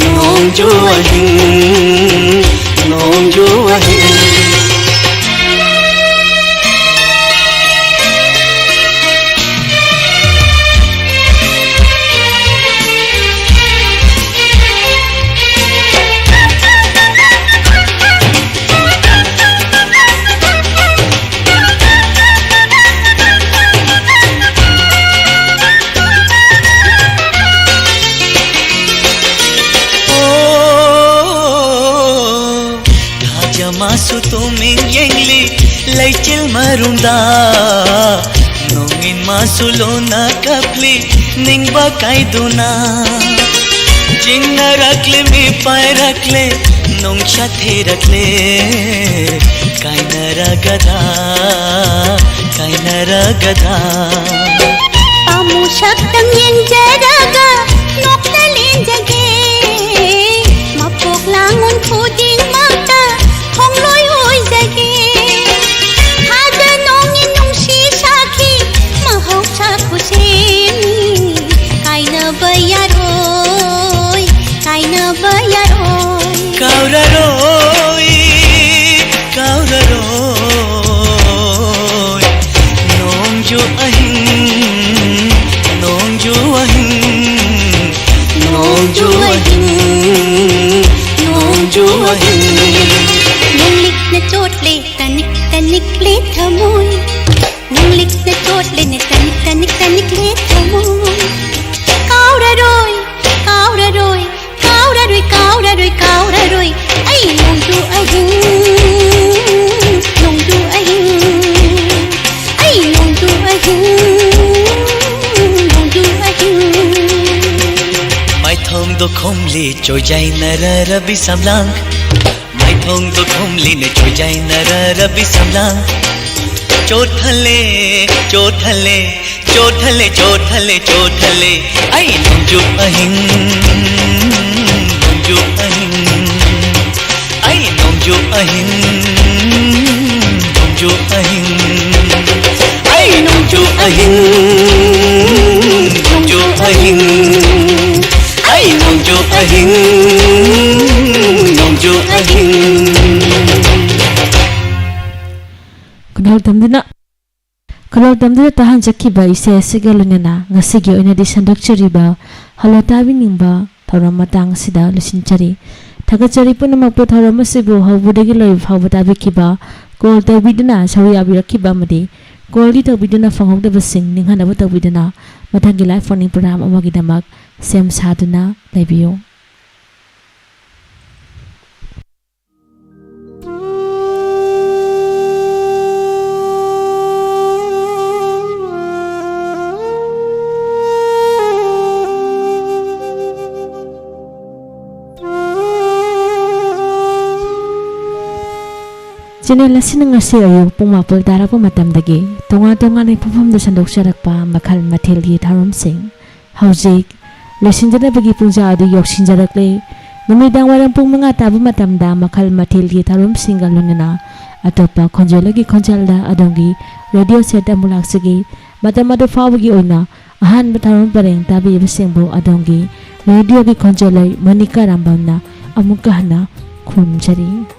ꯅꯣꯡꯖꯨ ꯑꯍꯤꯡ, ꯅꯣꯡꯖꯨ ꯑꯍꯤꯡ꯫ ꯊꯥꯖ ꯃꯥꯁꯨ ꯇꯨꯃꯤꯡ ꯌꯦꯡꯂꯤ ꯂꯩꯆꯤꯜ ꯃꯔꯨꯝꯗ, ꯅꯣꯡꯏꯟ ꯃꯥꯁꯨ ꯂꯣꯟꯅ ꯀꯞꯂꯤ ꯅꯤꯡꯕ ꯀꯥꯏꯗꯨꯅ꯫ ꯆꯤꯡꯅꯔꯛꯂꯦ, ꯃꯤ ꯄꯥꯏꯔꯛꯂꯦ, ꯅꯣꯡꯁꯥ ꯊꯤꯔꯛꯂꯦ, ꯀꯥꯏꯅꯔꯒꯗ, ꯀꯥꯏꯅꯔꯒꯗ꯫ ꯄꯥꯝꯃꯨ ꯁꯛꯇꯝ ꯌꯦꯡꯖꯔꯒ ꯅꯣꯛꯅ ꯂꯦꯟꯖꯒꯦ꯫ ꯃꯄꯣꯛ ꯂꯥꯡꯉꯣꯟ ꯈꯨꯗꯤꯡꯃꯛꯇ ꯈꯣꯡꯂꯣꯏ ꯑꯣꯏꯖꯒꯦ꯫ ꯊꯥꯖ ꯅꯣꯡꯒꯤ ꯅꯨꯡꯁꯤ ꯁꯥꯈꯤ ꯃꯍꯧꯁꯥ ꯈꯨꯁꯦꯝꯅꯤ꯫ ꯀꯥꯏꯅꯕ ꯌꯥꯔꯣꯏ, ꯀꯥꯏꯅꯕ ꯌꯥꯔꯣꯏ꯫ ꯀꯥꯎꯔꯔꯣꯏ, ꯀꯥꯎꯔꯔꯣꯏ꯫ ꯅꯣꯡꯖꯨ ꯑꯍꯤꯡ, ꯅꯣꯡꯖꯨ ꯑꯍꯤꯡ, ꯅꯣꯡꯖꯨ ꯑꯍꯤꯡ, ꯅꯣꯡꯖꯨ ꯑꯍꯤꯡ꯫ ꯅꯣꯡꯂꯤꯛꯅ ꯆꯣꯠꯂꯦ ꯇꯅꯤꯛ ꯇꯅꯤꯛꯂꯦ ꯊꯃꯣꯏ꯫ ꯅꯣꯡꯂꯤꯛꯅ ꯆꯣꯠꯂꯦꯅꯦ ꯇꯅꯤꯛ ꯇꯅꯤꯛ ꯇꯅꯤꯛꯂꯦ ꯊꯃꯣꯏ꯫ ꯀꯥꯎꯔꯔꯣꯏ, ꯀꯥꯎꯔꯔꯣꯏ, ꯀꯥꯎꯔꯔꯣꯏ, ꯀꯥꯎꯔꯔꯣꯏ, ꯀꯥꯎꯔꯔꯣꯏ꯫ ꯑꯩ ꯅꯣꯡꯖꯨ ꯑꯍꯤꯡ, ꯅꯣꯡꯖꯨ ꯑꯍꯤꯡ, ꯑꯩ ꯅꯣꯡꯖꯨ ꯑꯍꯤꯡ, ꯅꯣꯡꯖꯨ ꯑꯍꯤꯡ꯫ ꯃꯥꯏꯊꯣꯡꯗꯣ ꯈꯨꯝꯂꯤ ꯆꯣꯏꯖꯥꯏꯅꯔ ꯔꯕꯤ ꯁꯝꯂꯥꯡ꯫ ꯃꯥꯏꯊꯣꯡꯗꯣ ꯈꯨꯝꯂꯤꯅꯦ ꯆꯣꯏꯖꯥꯏꯅꯔ ꯔꯕꯤ ꯁꯝꯂꯥꯡ꯫ ꯆꯣꯠꯊꯜꯂꯦ, ꯆꯣꯠꯊꯜꯂꯦ, ꯆꯣꯠꯊꯜꯂꯦ, ꯆꯣꯠꯊꯜꯂꯦ, ꯆꯣꯠꯊꯜꯂꯦ꯫ ꯑꯩ ꯅꯣꯡꯖꯨ ꯑꯍꯤꯡ, ꯅꯣꯡꯖꯨ ꯑꯍꯤꯡ, ꯑꯩ ꯅꯣꯡꯖꯨ ꯑꯍꯤꯡ, ꯅꯣꯡꯖꯨ ꯑꯍꯤꯡ, ꯑꯩ ꯅꯣꯡꯖꯨ ꯑꯍꯤꯡ, ꯅꯣꯡꯖꯨ ꯑꯍꯤꯡ, ꯑꯩ ꯅꯣꯡꯖꯨ ꯑꯍꯤꯡ, ꯅꯣꯡꯖꯨ ꯑꯍꯤꯡ꯫ ꯈꯨꯅꯧ ꯇꯝꯗꯨꯅ, ꯈꯨꯅꯧ ꯇꯝꯗꯨꯅ ꯇꯥꯍꯟꯖꯈꯤꯕ ꯏꯁꯩ ꯑꯁꯤꯒ ꯂꯣꯏꯅꯅ ꯉꯁꯤꯒꯤ ꯑꯣꯏꯅꯗꯤ ꯁꯟꯗꯣꯛꯆꯔꯤꯕ ꯍꯜꯂꯣ ꯇꯥꯕꯤꯅꯤꯡꯕ ꯊꯧꯔꯝ ꯃꯇꯥꯡ ꯑꯁꯤꯗ ꯂꯣꯏꯁꯤꯟꯖꯔꯤ꯫ ꯊꯥꯒꯠꯆꯔꯤ ꯄꯨꯝꯅꯃꯛꯄꯨ ꯊꯧꯔꯝ ꯑꯁꯤꯕꯨ ꯍꯧꯕꯗꯒꯤ ꯂꯣꯏꯕ ꯐꯥꯎꯕ ꯇꯥꯕꯤꯈꯤꯕ, ꯀꯣꯜ ꯇꯧꯕꯤꯗꯨꯅ ꯁꯔꯨꯛ ꯌꯥꯕꯤꯔꯛꯈꯤꯕ ꯑꯃꯗꯤ ꯀꯣꯜꯗꯤ ꯇꯧꯕꯤꯗꯨꯅ ꯐꯪꯍꯧꯗꯕꯁꯤꯡ ꯅꯤꯡꯍꯟꯅꯕ ꯇꯧꯕꯤꯗꯨꯅ ꯃꯊꯪꯒꯤ ꯂꯥꯏꯚ ꯐꯣꯟ ꯏꯟ ꯄ꯭ꯔꯣꯒ꯭ꯔꯥꯝ ꯑꯃꯒꯤꯗꯃꯛ ꯁꯦꯝ ꯁꯥꯗꯨꯅ ꯂꯩꯕꯤꯌꯨ꯫ ꯆꯦꯅꯦꯜ ꯑꯁꯤꯅ ꯉꯁꯤ ꯑꯌꯨꯛ ꯄꯨꯡ ꯃꯥꯄꯜ ꯇꯥꯔꯛꯄ ꯃꯇꯝꯗꯒꯤ ꯇꯣꯉꯥꯟ ꯇꯣꯉꯥꯟꯕ ꯃꯐꯝꯗ ꯁꯟꯗꯣꯛꯆꯔꯛꯄ ꯃꯈꯜ ꯃꯊꯦꯜꯒꯤ ꯊꯧꯔꯝꯁꯤꯡ ꯍꯧꯖꯤꯛ ꯂꯣꯏꯁꯤꯟꯖꯅꯕꯒꯤ ꯄꯨꯡꯖꯥ ꯑꯗꯨ ꯌꯧꯁꯤꯟꯖꯔꯛꯂꯦ꯫ ꯅꯨꯃꯤꯗꯥꯡ ꯋꯥꯏꯔꯝ ꯄꯨꯡ ꯃꯉꯥ ꯇꯥꯕ ꯃꯇꯝꯗ ꯃꯈꯜ ꯃꯊꯦꯜꯒꯤ ꯊꯧꯔꯝꯁꯤꯡꯒ ꯂꯣꯏꯅꯅ ꯑꯇꯣꯞꯄ ꯈꯣꯟꯖꯦꯜꯒꯤ ꯈꯣꯟꯖꯦꯜꯗ ꯑꯗꯣꯝꯒꯤ ꯔꯦꯗꯤꯑꯣ ꯁꯦꯠ ꯑꯃꯨꯛ ꯂꯥꯛꯆꯒꯦ꯫ ꯃꯇꯝ ꯑꯗꯨ ꯐꯥꯎꯕꯒꯤ ꯑꯣꯏꯅ ꯑꯍꯥꯟꯕ ꯊꯧꯔꯝ ꯄꯔꯦꯡ ꯇꯥꯕꯤꯔꯤꯕꯁꯤꯡꯕꯨ ꯑꯗꯣꯝꯒꯤ ꯔꯦꯗꯤꯑꯣꯒꯤ ꯈꯣꯟꯖꯦꯜꯂꯣꯏ ꯃꯣꯅꯤꯀꯥ ꯔꯥꯝꯕꯝꯅ ꯑꯃꯨꯛꯀ ꯍꯟꯅ ꯈꯨꯔꯨꯝꯖꯔꯤ꯫